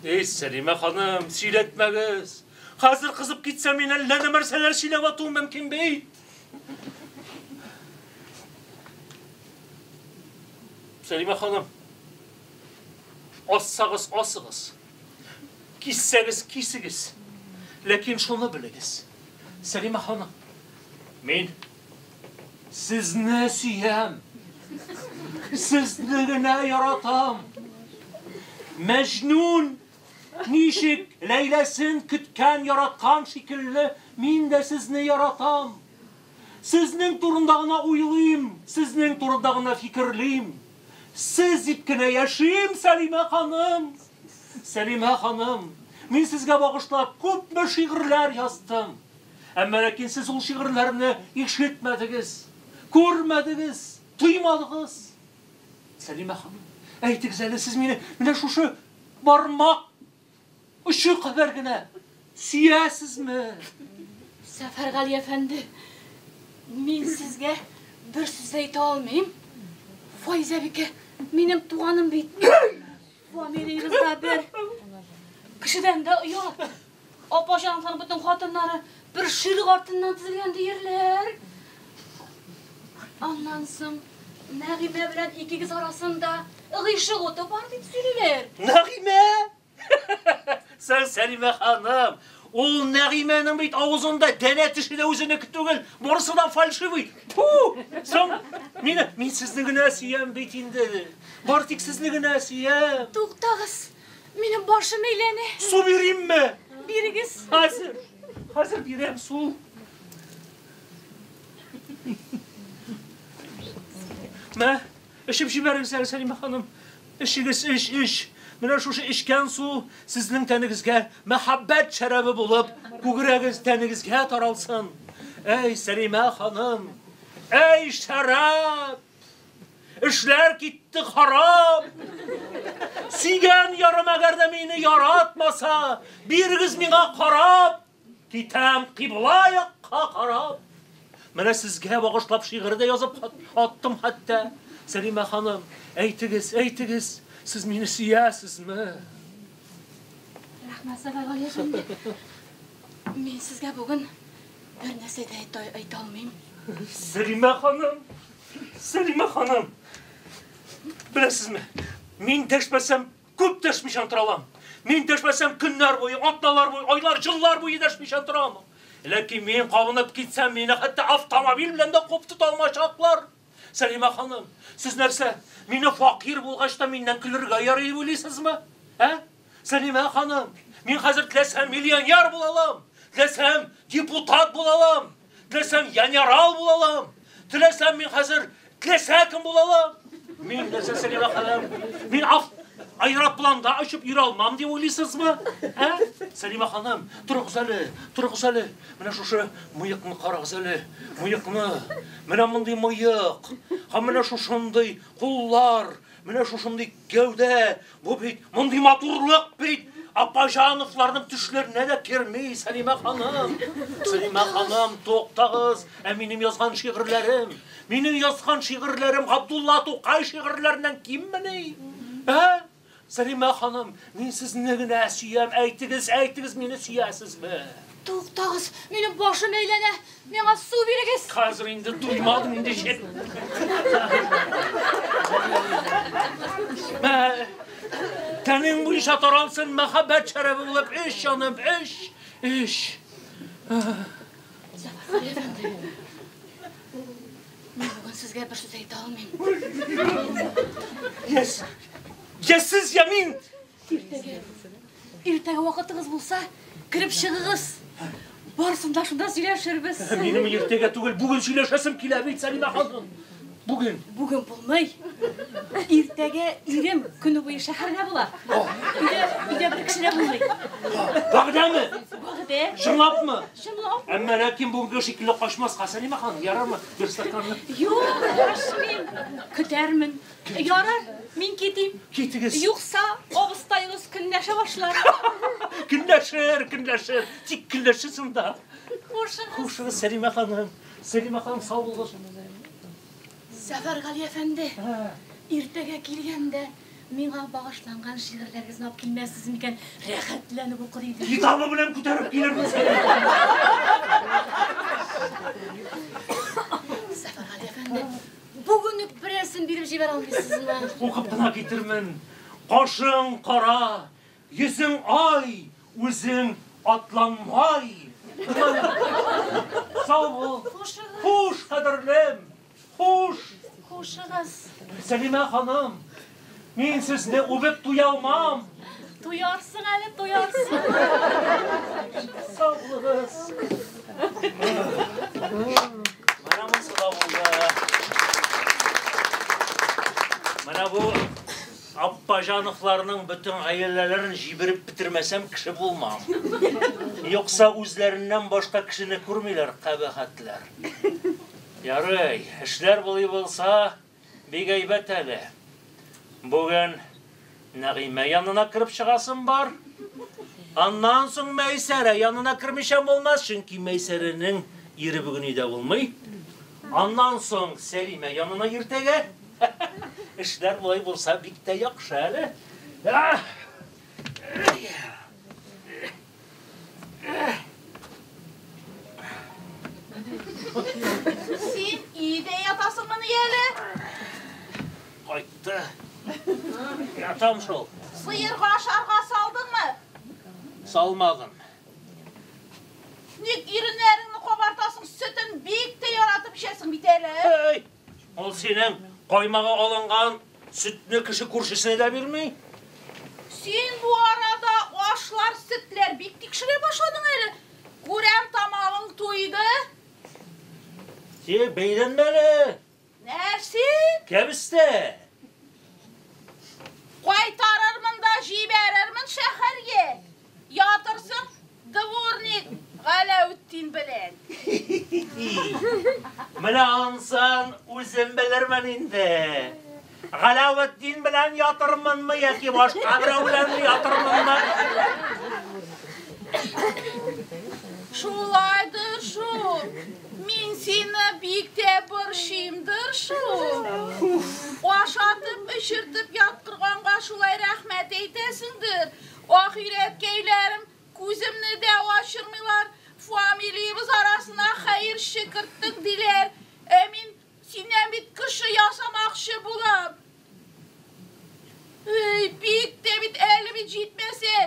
Эй, Сәлимә ханым, сөйләтмәгез. Хәзер кызып китсәм, мин әллә нәрсәләр сөйләп атуым мөмкин бит. Сәлимә ханым, ассагыз, асыгыз. Киссәгез, кисегез. Ләкин шуны белегез. Сәлимә ханым, мин сезне сөям. Сезне генә яратам. Мәҗнүн ничек Ләйләсен көткән, яраткан шикелле, мин дә сезне яратам. Сезнең турында гына уйлыйм, сезнең турында гына фикерлим. Сез дип кенә яшим, Сәлимә ханым. Сәлимә ханым, мин сезгә багышлап күпме шигырьләр яздым. Әмма ләкин сез ул шигырьләрне ишетмәдегез, күрмәдегез, тоймадыгыз. Сәлимә ханым, әйтегез әле, сез мине менә шушы бармак очы кадәр генә сөясезме? Сәфәргали әфәнде, мин сезгә бер сүз әйтә алмыйм. Файза бикә, минем туганым бит. Фамилиябез дә бер. Кешедән дә оят. Апаҗановларның бөтен хатыннары бер ширек артыннан тезелгән диярләр. Аннан соң Нәгыймә белән икегез арасында гыйшык уты бар дип сөйлиләр. Нәгыймә? Син, Сәлимә ханым, ул Нәгыймәнең бит авызында дәнә теше дә үзенеке түгел, барысы да фальшивый. Фу! Соң, мин сезне генә сөям бит инде. Бар тик сезне генә сөям. Туктагыз, минем башым әйләнә. Су биримме? Бирегез. Хәзер, хәзер бирәм су. Мә, эчеп җибәрегез әле, Сәлимә ханым. Эчегез, эч, эч. Менә шушы эчкән су сезнең тәнегезгә мәхәббәт шәрабы булып, күгрәгез тәнегезгә таралсын. Әй, Сәлимә ханым, әй, шәраб! Эшләр китте харап! Сөйгән ярым әгәр дә мине яратмаса, бирегез миңа карап, китәм кыйбла якка карап. Менә сезгә багышлап шигырь дә язып аттым хәтта. Сәлимә ханым, әйтегез, әйтегез, сез мине сөясезме? Рәхмәт, Сәфәргали әфәнде. Мин сезгә бүген бер нәрсә дә әйтә алмыйм. Сәлимә ханым, Сәлимә ханым, беләсезме, мин дәшмәсәм, күп дәшмичә тора алам. Мин дәшмәсәм, көннәр буе, атналар буе, айлар, еллар буе дәшмичә торам. Ләкин мин кабынып китсәм, мине хәтта автомобиль белән дә куып тота алмаячаклар. Сәлимә ханым, сез нәрсә, мине факир булгач та миннән көлергә ярый дип уйлыйсызмы? Ә? Сәлимә ханым, мин хәзер теләсәм миллионер була алам, теләсәм депутат була алам, теләсәм генерал була алам, теләсәм мин хәзер теләсә кем була алам. Мин нәрсә, Сәлимә ханым, мин аэропланда очып йөрә алмам дип уйлыйсызмы? Ә? Сәлимә ханым, торыгыз әле, торыгыз әле. Менә шушы мыекны карагыз әле, мыекны. Менә мондый мыек, һәм менә шушындый куллар, менә шушындый гәүдә. Бу бит мондый матурлык бит. Апаҗановларның төшләренә дә керми, Сәлимә ханым. Сәлимә ханым, туктагыз. Ә минем язган шигырьләрем, минем язган шигырьләрем Габдулла Тукай шигырьләреннән киммени? Ә? Сәлимә ханым, мин сезне генә сөям. Әйтегез, әйтегез, мине сөясезме? Туктагыз, минем башым әйләнә. Миңа су бирегез. Хәзер инде туймадым инде җит. Мә, тәнең буенча таралсын мәхәббәт шәрабы булып, эч, җаным, эч, эч. Сәфәргали әфәнде, мин бүген сезгә бер сүз әйтә алмыйм. Yes. Я сез, я мин. Иртәгә, иртәгә вакытыгыз булса, кереп чыгыгыз. Барысын да шунда сөйләшербез. Минем иртәгә түгел, бүген сөйләшәсем килә бит, Сәлимә ханым. Бүген. Бүген булмый. Иртәгә ирем көне буе шәһәрдә була. Өйдә бер кеше дә булмый. Вәгъдәме? Вәгъдә. Чынлапмы? Чынлап. Әмма ләкин бүгенге шикелле качмаска, Сәлимә ханым, ярармы? Бер стаканны. Юк, качмыйм. Көтәрмен. Ярар, мин китим. Китегез. Юкса, абыстаегыз көнләшә башлар. Көнләшер, көнләшер. Тик көнләшерсең дә. Хушыгыз. Хушыгыз, Сәлимә ханым. Сәлимә ханым, сау булыгыз. Сәфәргали әфәнде, иртәгә килгәндә миңа багышланган шигырьләрегезне алып килмәссез микән? Рәхәтләнеп укыр идем. Китабы белән күтәреп килермен, Сәлимә ханым. Сәфәргали әфәнде, бүген үк берәрсен биреп җибәрә алмыйсызмы? Укып кына китермен. Кашың кара, йөзең ай, үзең атланмай. Сау бул. Хушыгыз. Хуш, кадерлем. Хуш. Хушыгыз. Сәлимә ханым, мин сезне үбеп туя алмам. Туярсың әле, туярсың. Сау булыгыз. Менә монысы да булды. Менә бу Аппаҗановларның бөтен гаиләләрен җибереп бетермәсәм кеше булмам. Юкса үзләреннән башка кешене күрмиләр, кабахәтләр. Ярый, эшләр булай булса, бик әйбәт әле. Бүген Нәгыймә янына кереп чыгасым бар. Аннан соң Мәйсәрә янына кермичә булмас, чөнки Мәйсәрәнең ире бүген өйдә булмый. Аннан соң Сәлимә янына иртәгә. Эшләр болай булса бик тә яхшы әле. Син өйдә ятасыңмыни әле? Кайтты. Ятам шул. Сыерга ашарга салдыңмы? Салмадым. Ник иреннәреңне кабартасың, сөтен бик тә яратып эчәсең бит әле. Эй, ул синең каймагы алынган сөтне кеше күршесенә дә бирми. Син бу арада ашлар, сөтләр бик тикшерә башладың әле. Күрәм, тамагың туйды. Син бәйләнмә әле. Нәрсә? Кәбестә. Кайтарырмын да җибәрермен шәһәргә. Ятырсың дворник Галәүтдин белән. Менә ансын үзем белермен инде. Галәүтдин белән ятырмынмы яки башка берәү белән ятырмынмы? Шулайдыр шул. Мин сине бик тә борчыймдыр шул. Ашатып, эчертеп яткырганга шулай рәхмәт әйтәсеңдер. Ахирәткәйләрем күземне дә ачырмыйлар. Фамилиябез арасына хәерче керттең диләр. Ә мин синнән бит кеше ясамакчы булам. Эй, бик тә бит әле бит җитмәсә,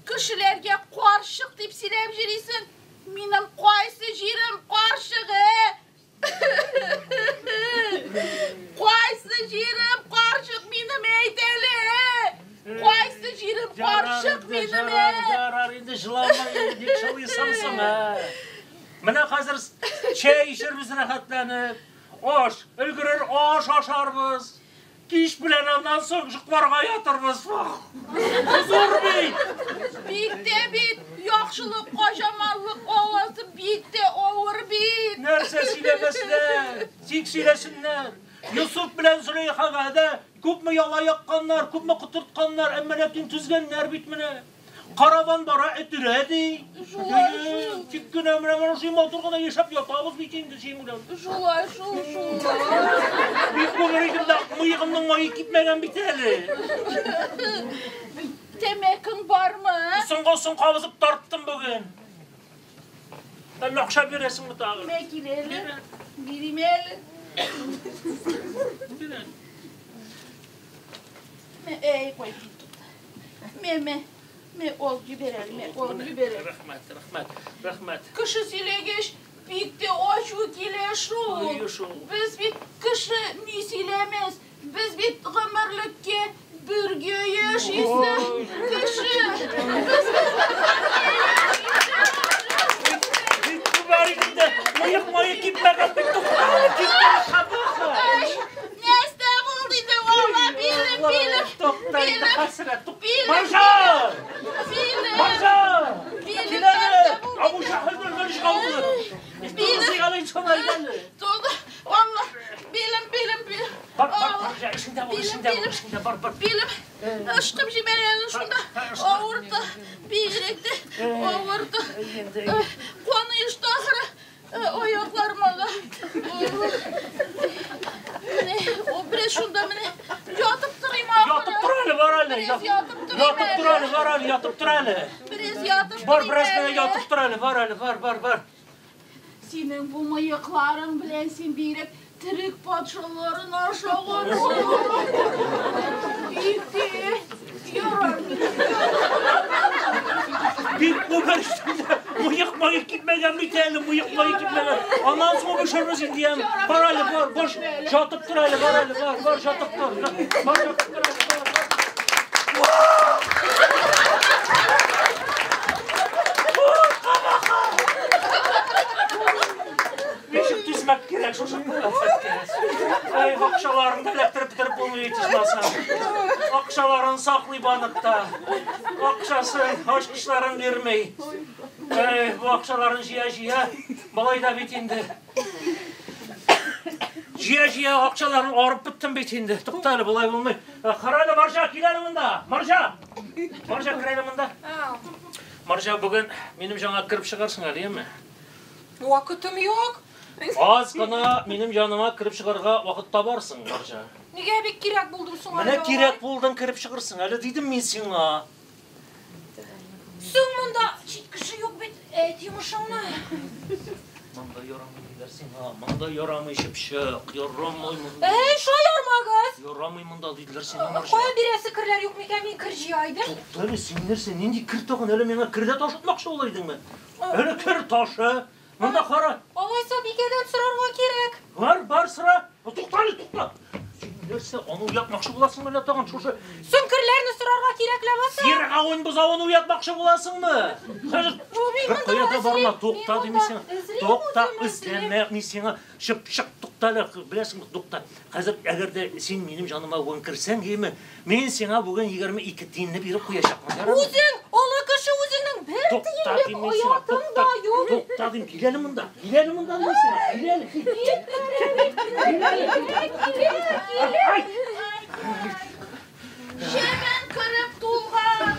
кешеләргә карчык дип сөйләп йөрисең. Минем кайсы җирем карчык, ә? Кайсы җирем карчык минем әйт әле, ә? Кайсы җирем карчык минем, ә? Ярар инде, җылама инде, ник жылыйсың соң, ә? Менә хәзер чәй эчербез рәхәтләнеп, аш, өлгерер аш ашарбыз. Кич белән аннан соң йокларга ятырбыз. Хозур бит! Бик тә бит, яхшылыкка жаманлык аласы бик тә авыр бит. Нәрсә сөйләмәсләр, тик сөйләсеннәр. Йосыф белән Зөләйхага да күпме яла якканнар, күпме котыртканнар, әмма ләкин түзгәннәр бит менә. Караван бара өтерә ди. Шулай шул. Тик кенә менә менә шул матур гына яшәп ятабыз бит инде синең белән. Шулай шул, шулай. Бик күңел идем дә, мыегымның мае кипмәгән бит әле. Тәмәкең бармы? Соңгы соң кабызып тарттым бүген. Әллә акча бирәсеңме тагын? Мә кил әле. Бирим әле. Бир әле. Мә, әй, кой, тукта. Мә, мә. Мә, ал җибәр әле, мә, ал җибәр әле. Рәхмәт, рәхмәт, рәхмәт. Кеше сөйләгәч, бик тә ачу килә шул. Әйе шул. Без бит кеше ни сөйләмәс. Без бит гомерлеккә бергә яшисе кеше. Без бит гомерлеккә яшисе. Мыек мае кипмәгән бит, тукта әле, кипмәгән, кабаха. Нәрсә булды инде, валла, билем, билем. Тукта инде, хәсрәт, тук. Билем, Маржа! Билем. Маржа! Билем, Кил әле! нәрсә булды Абу инде? Җәһелнең бер калды. Билем. Әле шулай әле. Тулды, валла, билем, билем, билем. Бар, бар, Алла. Маржа, эшеңдә бул, Билем, эшеңдә бул, билем. эшеңдә бар, бар. Билем, ышкып җибәрәле шунда. Авырты, бигрәк тә авырты. Каны ешты ахыры. Аякларым ала. Менә, о, бераз шунда менә ятып торыйм ахыры. Ятып тор әле, бар әле. Бераз ятып торыйм Ятып тор әле, бар әле, ятып тор әле. Бераз ятып Бар, торыйм бераз генә әле. ятып тор әле, бар әле, бар, бар, бар. Синең бу мыекларың белән син бигрәк төрек патшаларын ашагансың. Ите, ярар. Бик күп эштә. Мыек мае кипмәгән бит әле, мыек мае кипмәгән. Аннан соң үбешербез инде, яме. Бар әле, бар, бар, ятып тор әле, бар әле, бар, бар, ятып тор. Бар, ятып тор әле, бар, бар. Ничек түзмәк кирәк шушы кыяфәткә? Ай, акчаларын да эләктереп бетереп булмый бит ичмасам. Акчаларын саклый банкта. Акчасын, ачкычларын бирми. Эй, бу акчаларын җыя-җыя, малай да бит инде. Җыя-җыя акчаларын арып беттем бит инде. Тукта әле, болай булмый. Кара әле, Маржа, кил әле монда. Маржа! Маржа, кер әле монда. Маржа, бүген минем җанга кереп чыгарсың әле, яме? Вакытым юк. Аз гына минем җаныма кереп чыгарга вакыт табарсың, Маржа. Нигә бик кирәк булдым соң Менә әле? кирәк булдың, кереп чыгырсың әле, дидем мин сиңа. Соң монда чит кеше юк бит, әйт йомышыңны. Монда ярамый диләр сиңа, монда ярамый чыпчык, ярамый монда. Әй, шаярмагыз. Ярамый монда диделәр сиңа, Маржа. Кая бирәсе керләр юк микән, мин кер җыя идем. Тукта әле, син нәрсә, нинди кер тагын, әле миңа кер дә ташытмакчы була идеңме? Әле кер ташы. Монда кара. Алайса бикәдән сорарга кирәк. Бар, бар, сора. Тукта әле, тукта. Син нәрсә, аны уятмакчы буласыңмы әллә тагын шушы? Соң керләрне сорарга кирәк ләбаса. Фиргавен бозавын уятмакчы буласыңмы? Хәзер мин бер монда кая да барма, эзлим, тукта мин дим монда сиңа. эзлим Тукта, үзем, эзлим. эзләмә мин сиңа. Чыпчык, тукта әле, беләсеңме, тукта. Хәзер әгәр дә син минем җаныма бүген керсәң, яме, мин сиңа бүген 22 тиенне биреп куячакмын, ярармы? Үзең, олы кеше үзеңнең бер Тукта тиенлек дим мин сиңа, оятың тукта. да юк. Тукта дим, кил әле монда, кил әле монда дим сиңа, кил әле, кил. Ай! Чебен кереп тулган,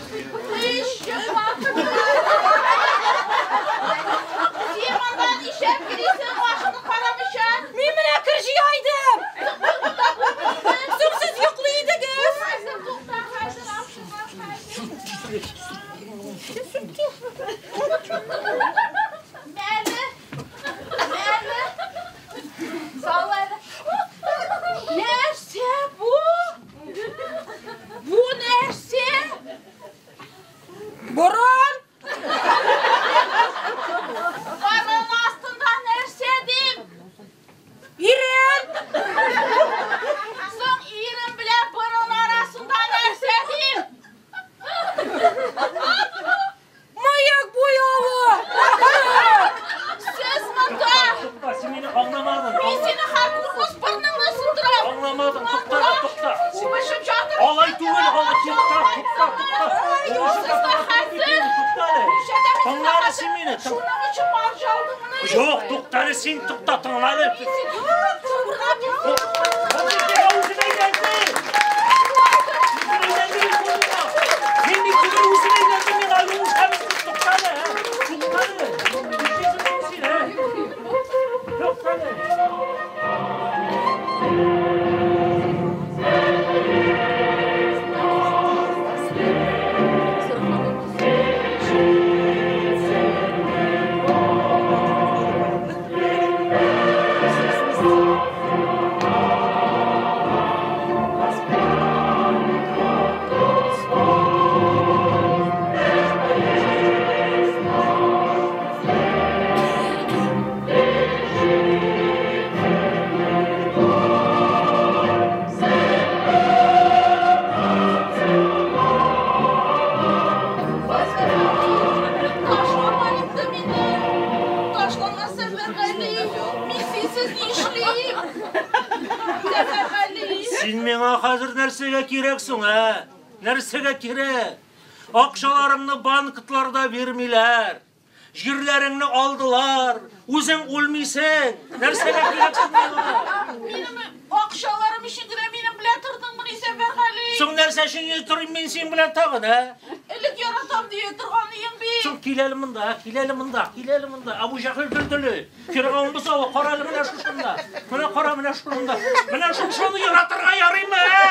һич чыкмапты. Син монда нишләп йөрисең, башыңны карамыйча? Мин менә кер җыя идем. Соң сез йоклый идегез. Хәзер тукта, хәзер апшыгам, хәзер. Мәле, мәле. Сал әле. Нәрсә бу? Бу нәрсә? Борын. Борын астында нәрсә дим? Ирен. Соң ирен белән борын арасында нәрсә дим? Мыек буявы. Сез монда. Тукта, син мине аңламадың. Мин сине һәр куркус борыныңны сындырам. Аңламадың, тукта, тукта. Үбешеп жатыр. Алай түгел, алай, тукта, тукта, тукта. Сез дә хәзер. Тукта әле. Тыңла әле син мине. Шуның өчен маржа алдыңмыни? Юк, тукта әле син, тукта, тыңла әле. Мин сине Үзем әйләнде. Үзем әйләнде, мин бит түгел, үзем әйләнде, мин аюмышка бит, тукта әле, ә? Тукта әле. Нишлисең син, ә? Тукта әле. Thank you. синсез нишлим? Сәфәргали. Син миңа хәзер нәрсәгә кирәксең, ә? Нәрсәгә кирәк? Акчаларыңны банкларда бирмиләр. Җирләреңне алдылар. Үзең үлмисең. Нәрсәгә кирәксең миңа? Минем акчаларым өчен генә минем белән тордыңмыни, Сәфәргали? Соң нәрсә өчен торыйм мин синең белән тагын, ә? Элек яратам дия торган идең бит. Соң кил әле монда, кил әле монда, кил әле монда. Абу Җәһел дөлдөле. Фиргавен бозавы, кара әле менә шушында. Менә кара менә шушында. Менә шушыны яратырга ярыймы, ә?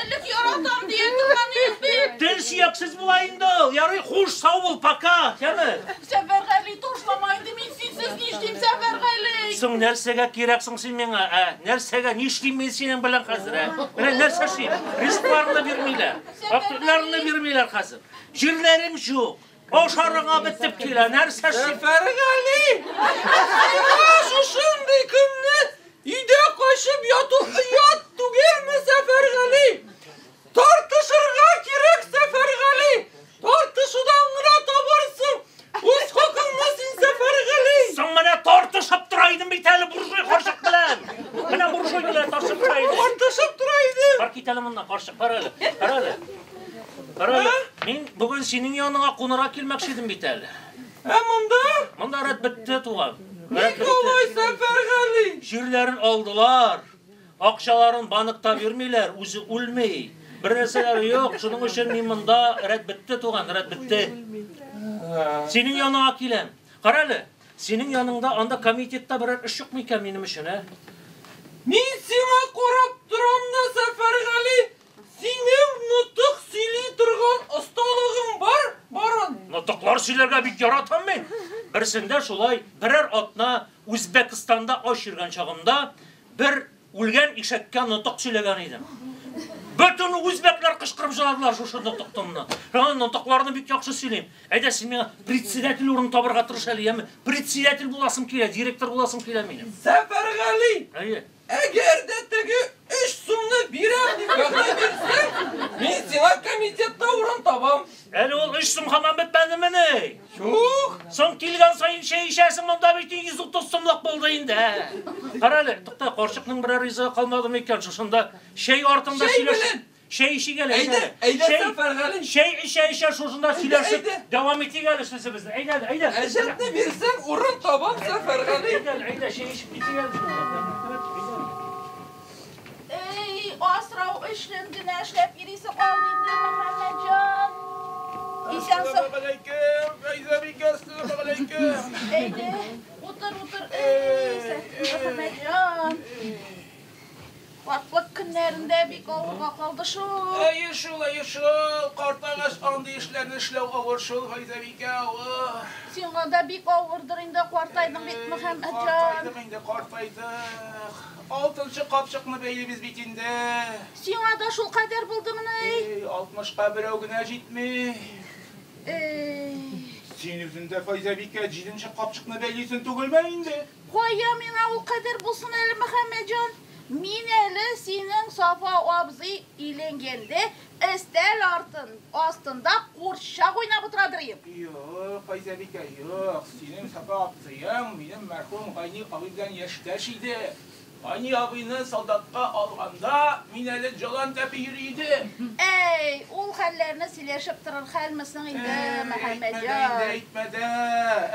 Элек яратам дия торган идең бит. Тел сөяксез була инде ул. Ярый, хуш, сау бул, пока. Яме. Сәфәргали, ташлама инде, мин синсез нишлим, Сәфәргали? Соң нәрсәгә кирәксең син миңа, ә? Нәрсәгә нишлим мин синең белән хәзер, ә? Менә нәрсә эшлим? Ризыкларны бирмиләр. Акчаларны бирмиләр хәзер. Җирләрең юк. Ашарыңа бетеп килә. Нәрсә эшлим? Сәфәргали! Сиңа шушындый көнне өйдә качып яту оят түгелме, Сәфәргали? Тартышырга кирәк, Сәфәргали! Тартышудан гына табарсың үз хакыңны син, Сәфәргали! Соң менә тартышып тора идем бит әле буржуй карчык белән. Менә буржуй белән тартышып тора идем. Тартышып тора идем. Бар кит әле моннан, карчык, бар әле. Бар әле. Бар әле. Мин бүген синең яныңа кунырга килмәкче идем бит әле. Ә монда? Монда рәт бетте, туган. Рәт Ник алай, бетте. Сәфәргали? Җирләрен алдылар. Акчаларын банкта бирмиләр, үзе үлми. Бер нәрсәләре юк. Шуның өчен мин монда рәт бетте, туган, рәт бетте. Синең яныңа киләм. Кара әле, синең яныңда анда комитетта берәр эш юкмы икән минем өчен, ә? Мин сиңа карап торам да, Сәфәргали, синең нотык сөйли торган осталыгың бар, барын. Нотыклар сөйләргә бик яратам мин. Берсендә шулай берәр атна Үзбәкстанда аш йөргән чагымда бер үлгән ишәккә нотык сөйләгән идем. Бөтен үзбәкләр кычкырып җыладылар шушы нотыктымны. Шуңа нотыкларны бик яхшы сөйлим. Әйдә син миңа председатель урын табырга тырыш әле, яме. Председатель буласым килә, директор буласым килә минем. Сәфәргали, Әйе. әгәр дә теге 3 сумны бирәм дип вәгъдә бирсәң, мин сиңа комитетта урын табам. Әле ул 3 сум һаман бетмәдемени? Юк. Соң килгән саен чәй эчәсең, монда бит 130 сумлык булды инде. Кара әле, тукта, карчыкның берәр ризыгы калмады микән? Шушында чәй артында Чәй сөйләшеп. белән. Чәй эчик әле. Әйдә, әйдә, Сәфәргали. Чәй эчә-эчә шушында сөйләшеп әйдә. дәвам итик әле сүзебезне. Әйдә әле, әйдә. Әҗәтне бирсәң, урын табам, Сәфәргали. Әйдә әле, әйдә, чәй эчеп китик әле шушында. Эй, асрау эшен генә эшләп йөрисе калды инде, Мөхәммәтҗан. Исән сау. Әссәламегаләйкем, Фәйзәбикә, әссәламегаләйкем. Әйдә, утыр, утыр. Эй, Мөхәммәтҗан. Картлык көннәрендә бик авырга калды шул. Әйе шул, әйе шул. Картайгач андый эшләрне эшләү авыр шул, Фәйзәбикә, авыр. Сиңа да бик авырдыр инде, картайдың бит, Мөхәммәтҗан. Картайдык инде, картайдык. Алтынчы капчыкны бәйлибез бит инде. Сиңа да шул кадәр булдымыни? Эй, 60-ка берәү генә җитми. Эй, Син үзең дә, Фәйзәбикә, җиденче капчыкны бәйлисең түгелме инде? кая миңа ул кадәр булсын әле, Мөхәммәтҗан? Мин әле синең Сафа абзый өйләнгәндә өстәл артын астында курчак уйнап утырадыр идем. Юк, Фәйзәбикә, юк. Синең Сафа абзыең минем мәрхүм Гайни абый белән яшьтәш иде. Гайни абыйны солдатка алганда мин әле җылан тәпи йөри идем. Әй, ул хәлләрне сөйләшеп торыр хәлме соң инде, Әйтмә дә инде, Мөхәммәтҗан? әйтмә дә.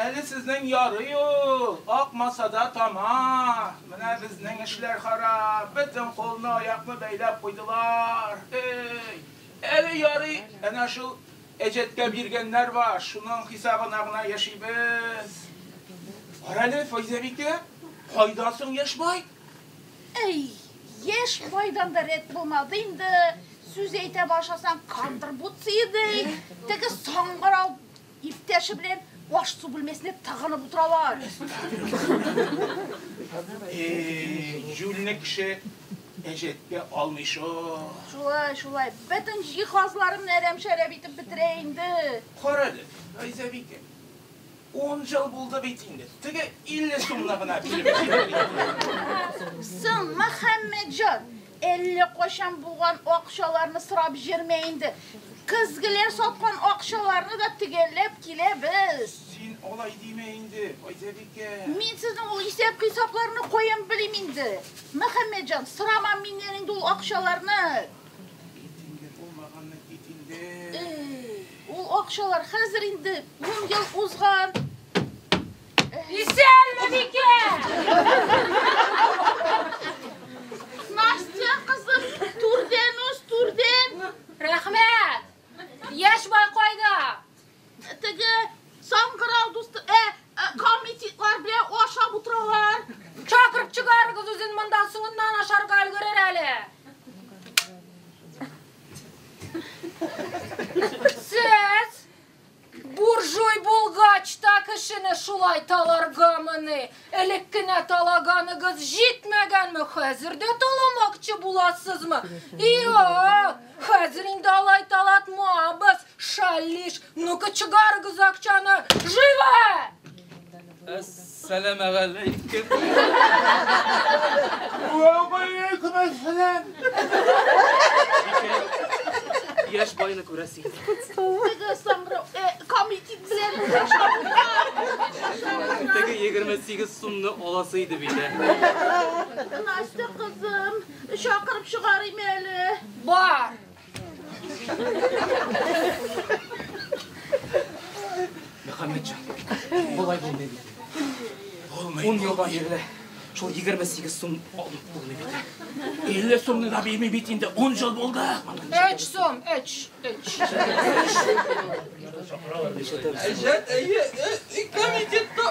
Әле сезнең ярый ул. Акмаса да тама. Менә безнең эшләр харап. Бөтен кулны, аякны бәйләп куйдылар. Эй, әле ярый, әнә шул әҗәткә биргәннәр бар. Шуның хисабына гына яшибез. Кара әле, Фәйзәбикә, кайда соң яшь бай? Әй, яшь байдан да рәт булмады инде. Сүз әйтә башласаң, контрибуция ди. Теге саңгырау иптәше белән аш су бүлмәсенә тыгынып утыралар. Эй, җүлне кеше әҗәткә алмый шул. Шулай, шулай. Бөтен җиһазларын әрәм-шәрәм итеп бетерә инде. Кара әле, Фәйзәбикә. 10 ел булды бит инде. Теге 50 сумны гына биреп җибәрде. Соң, Мөхәммәтҗан, әллә кайчан булган акчаларны сорап җөрмә инде. Көзгеләр саткан акчаларны да төгәлләп киләбез. Син Алай димә инде, Файзәбикә. Мин сезнең ул исәп-хисапларны каян белим инде? Мөхәммәтҗан, сорама миннән инде ул акчаларны. Кит инде, булмаганны кит инде. Эй, ул акчалар хәзер инде 10 ел узган. Исәнме, Бикә! Настя, кызым, түрдән уз, түрдән. Рәхмәт! Яшь бай кайда? Теге саңгырау дусты, комитетлар белән ашап утыралар. Чакырып чыгарыгыз үзен монда, соңыннан ашарга өлгерер әле. Сез буржуй булгач та кешене шулай таларгамыни? Элек кенә талаганыгыз җитмәгәнме? Хәзер дә таламакчы буласызмы? Юк, хәзер инде алай талатмабыз. Шалиш, ну-ка чыгарыгыз акчаны. Живо! Әссәламегаләйкем. Вәгаләйкем әссәлам. Яшь байны күрәсе иде. Теге саңгырау, комитет белән ашап утыра. Теге 28 сумны аласы иде бит. Настя, кызым, чакырып чыгарыйм әле. Бар. Мөхәммәтҗан, болай булмый бит. Булмый. 10 елдан бирле шул 28 сум алып булмый бит. 50 сумны да бирми бит инде, 10 ел булды. 3 сум, 3, 3. Әҗәт, әйе, комитетта.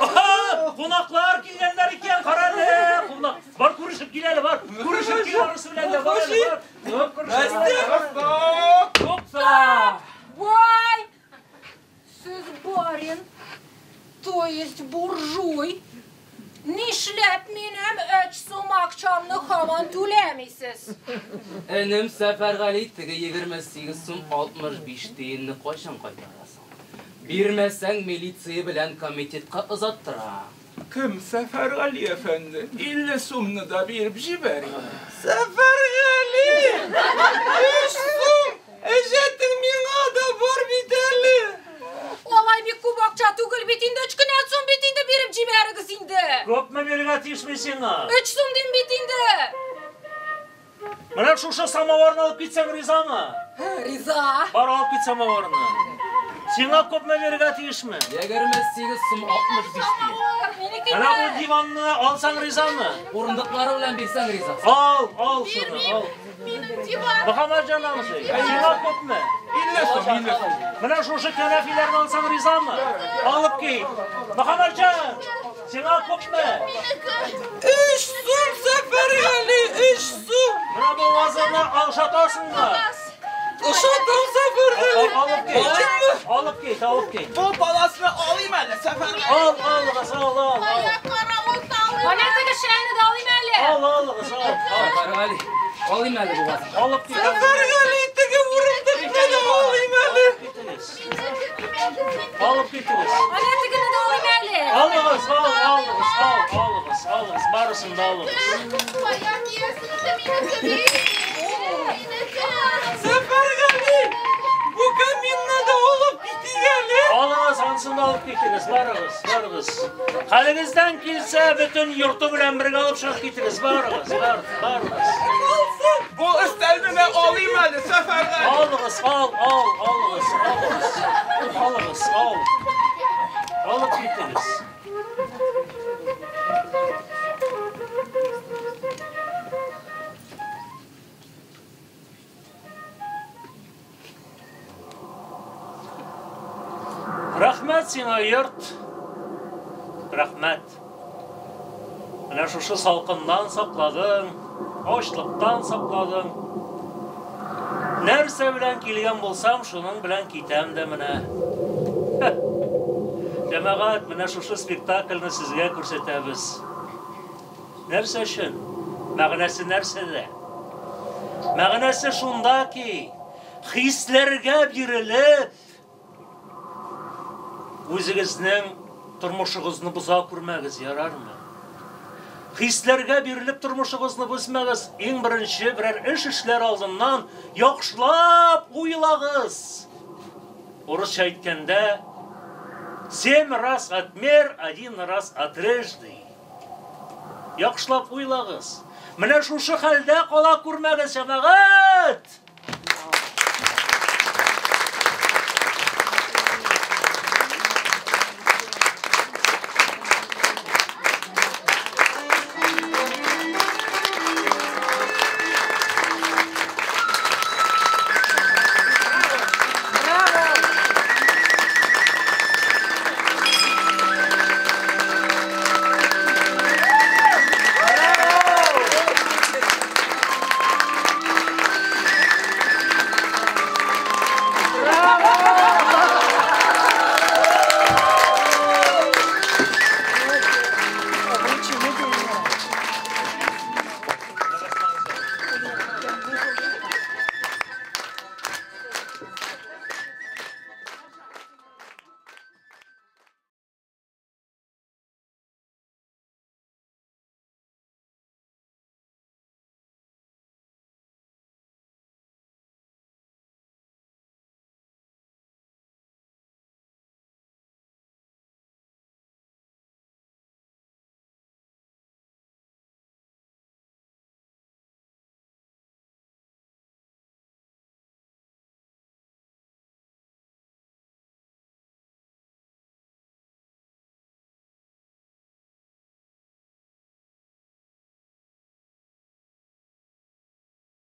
Кунаклар килгәннәр икән, кара әле, кунак. Бар күрешеп кил әле, бар. Күрешеп кил арысы белән дә, бар әле, бар. Бар, күрешеп кил әле. Тукта! Бай! Сез барин, то есть буржуй. Нишләп минем 3 сум акчамны һаман түләмисез? Энем Сәфәргали теге 28 сум 65 тиенне кайчан кайтарасың? Бирмәсәң милиция белән комитетка озаттыра. Кем Сәфәргали әфәнде? 50 сумны да биреп җибәр. Сәфәргали! 3 сум! Әҗәтең миңа да бар бит әле. Алай бик күп акча түгел бит инде, 3 кенә сум бит инде биреп җибәрегез инде. Күпме бирергә тиешме сиңа? 3 сум дим бит инде. Менә шушы самоварны алып китсәң ризамы? Риза. Бар алып кит самоварны. Сиңа күпме бирергә тиешме? 28 сум 65 тиен. Минеке Менә бу диванны алсаң ризамы? Урындыклары белән бирсәң риза. Ал, ал шуны, ал. Минем диван. Мөхәммәтҗан абзый, сиңа күпме? 50 сум, 50 сум. Менә шушы кәнәфиләрне алсаң ризамы? Алып кит. Мөхәммәтҗан, сиңа күпме? Минеке. 3 сум, Сәфәргали, 3 сум. Менә бу вазаны алшатасыңмы? Ошатам, Сәфәргали. Алып кит. Алыйммы? Алып кит, алып кит. Бу баласны алыйм әле, Сәфәргали. Ал, алыгыз, ал, ал, ал. Кая каравыл талый. Менә теге шәйне дә алыйм әле. Ал, алыгыз, ал, ал. Сәфәргали, алыйм әле бу вазаны. Алып кит. Сәфәргали, теге урындыкны да алыйм әле. Китегез. Минеке димәгез. Алып китегез. Менә тегене дә алыйм әле. Алыгыз, ал, алыгыз, ал, алыгыз, алыгыз, барысын да алыгыз. Кая киясең инде минеке бит. Минеке. Сәфәргали, бу каминны да алып китик әле. Алыгыз, анысын да алып китегез, барыгыз, барыгыз. Хәлегездән килсә, бөтен йорты белән бергә алып чыгып китегез, барыгыз, бар, барыгыз. Бу өстәлне дә алыйм әле, Сәфәргали. Алыгыз, ал, ал, алыгыз, алыгыз. Алыгыз, ал. Алып китегез. Рәхмәт сиңа, йорт. Рәхмәт. Менә шушы салкыннан сакладың, ачлыктан сакладың. Нәрсә белән килгән булсам, шуның белән китәм дә менә. Җәмәгать, менә шушы спектакльне сезгә күрсәтәбез. Нәрсә өчен? Мәгънәсе нәрсәдә? Мәгънәсе шунда ки, хисләргә бирелеп, үзегезнең тормышыгызны боза күрмәгез, ярармы? Хисләргә бирелеп тормышыгызны бозмагыз. Иң беренче берәр эш эшләр алдыннан яхшылап уйлагыз. Урысча әйткәндә, Семь раз отмер, один раз отрежь, ди. Яхшылап уйлагыз. Менә шушы хәлдә кала күрмәгез, җәмәгать!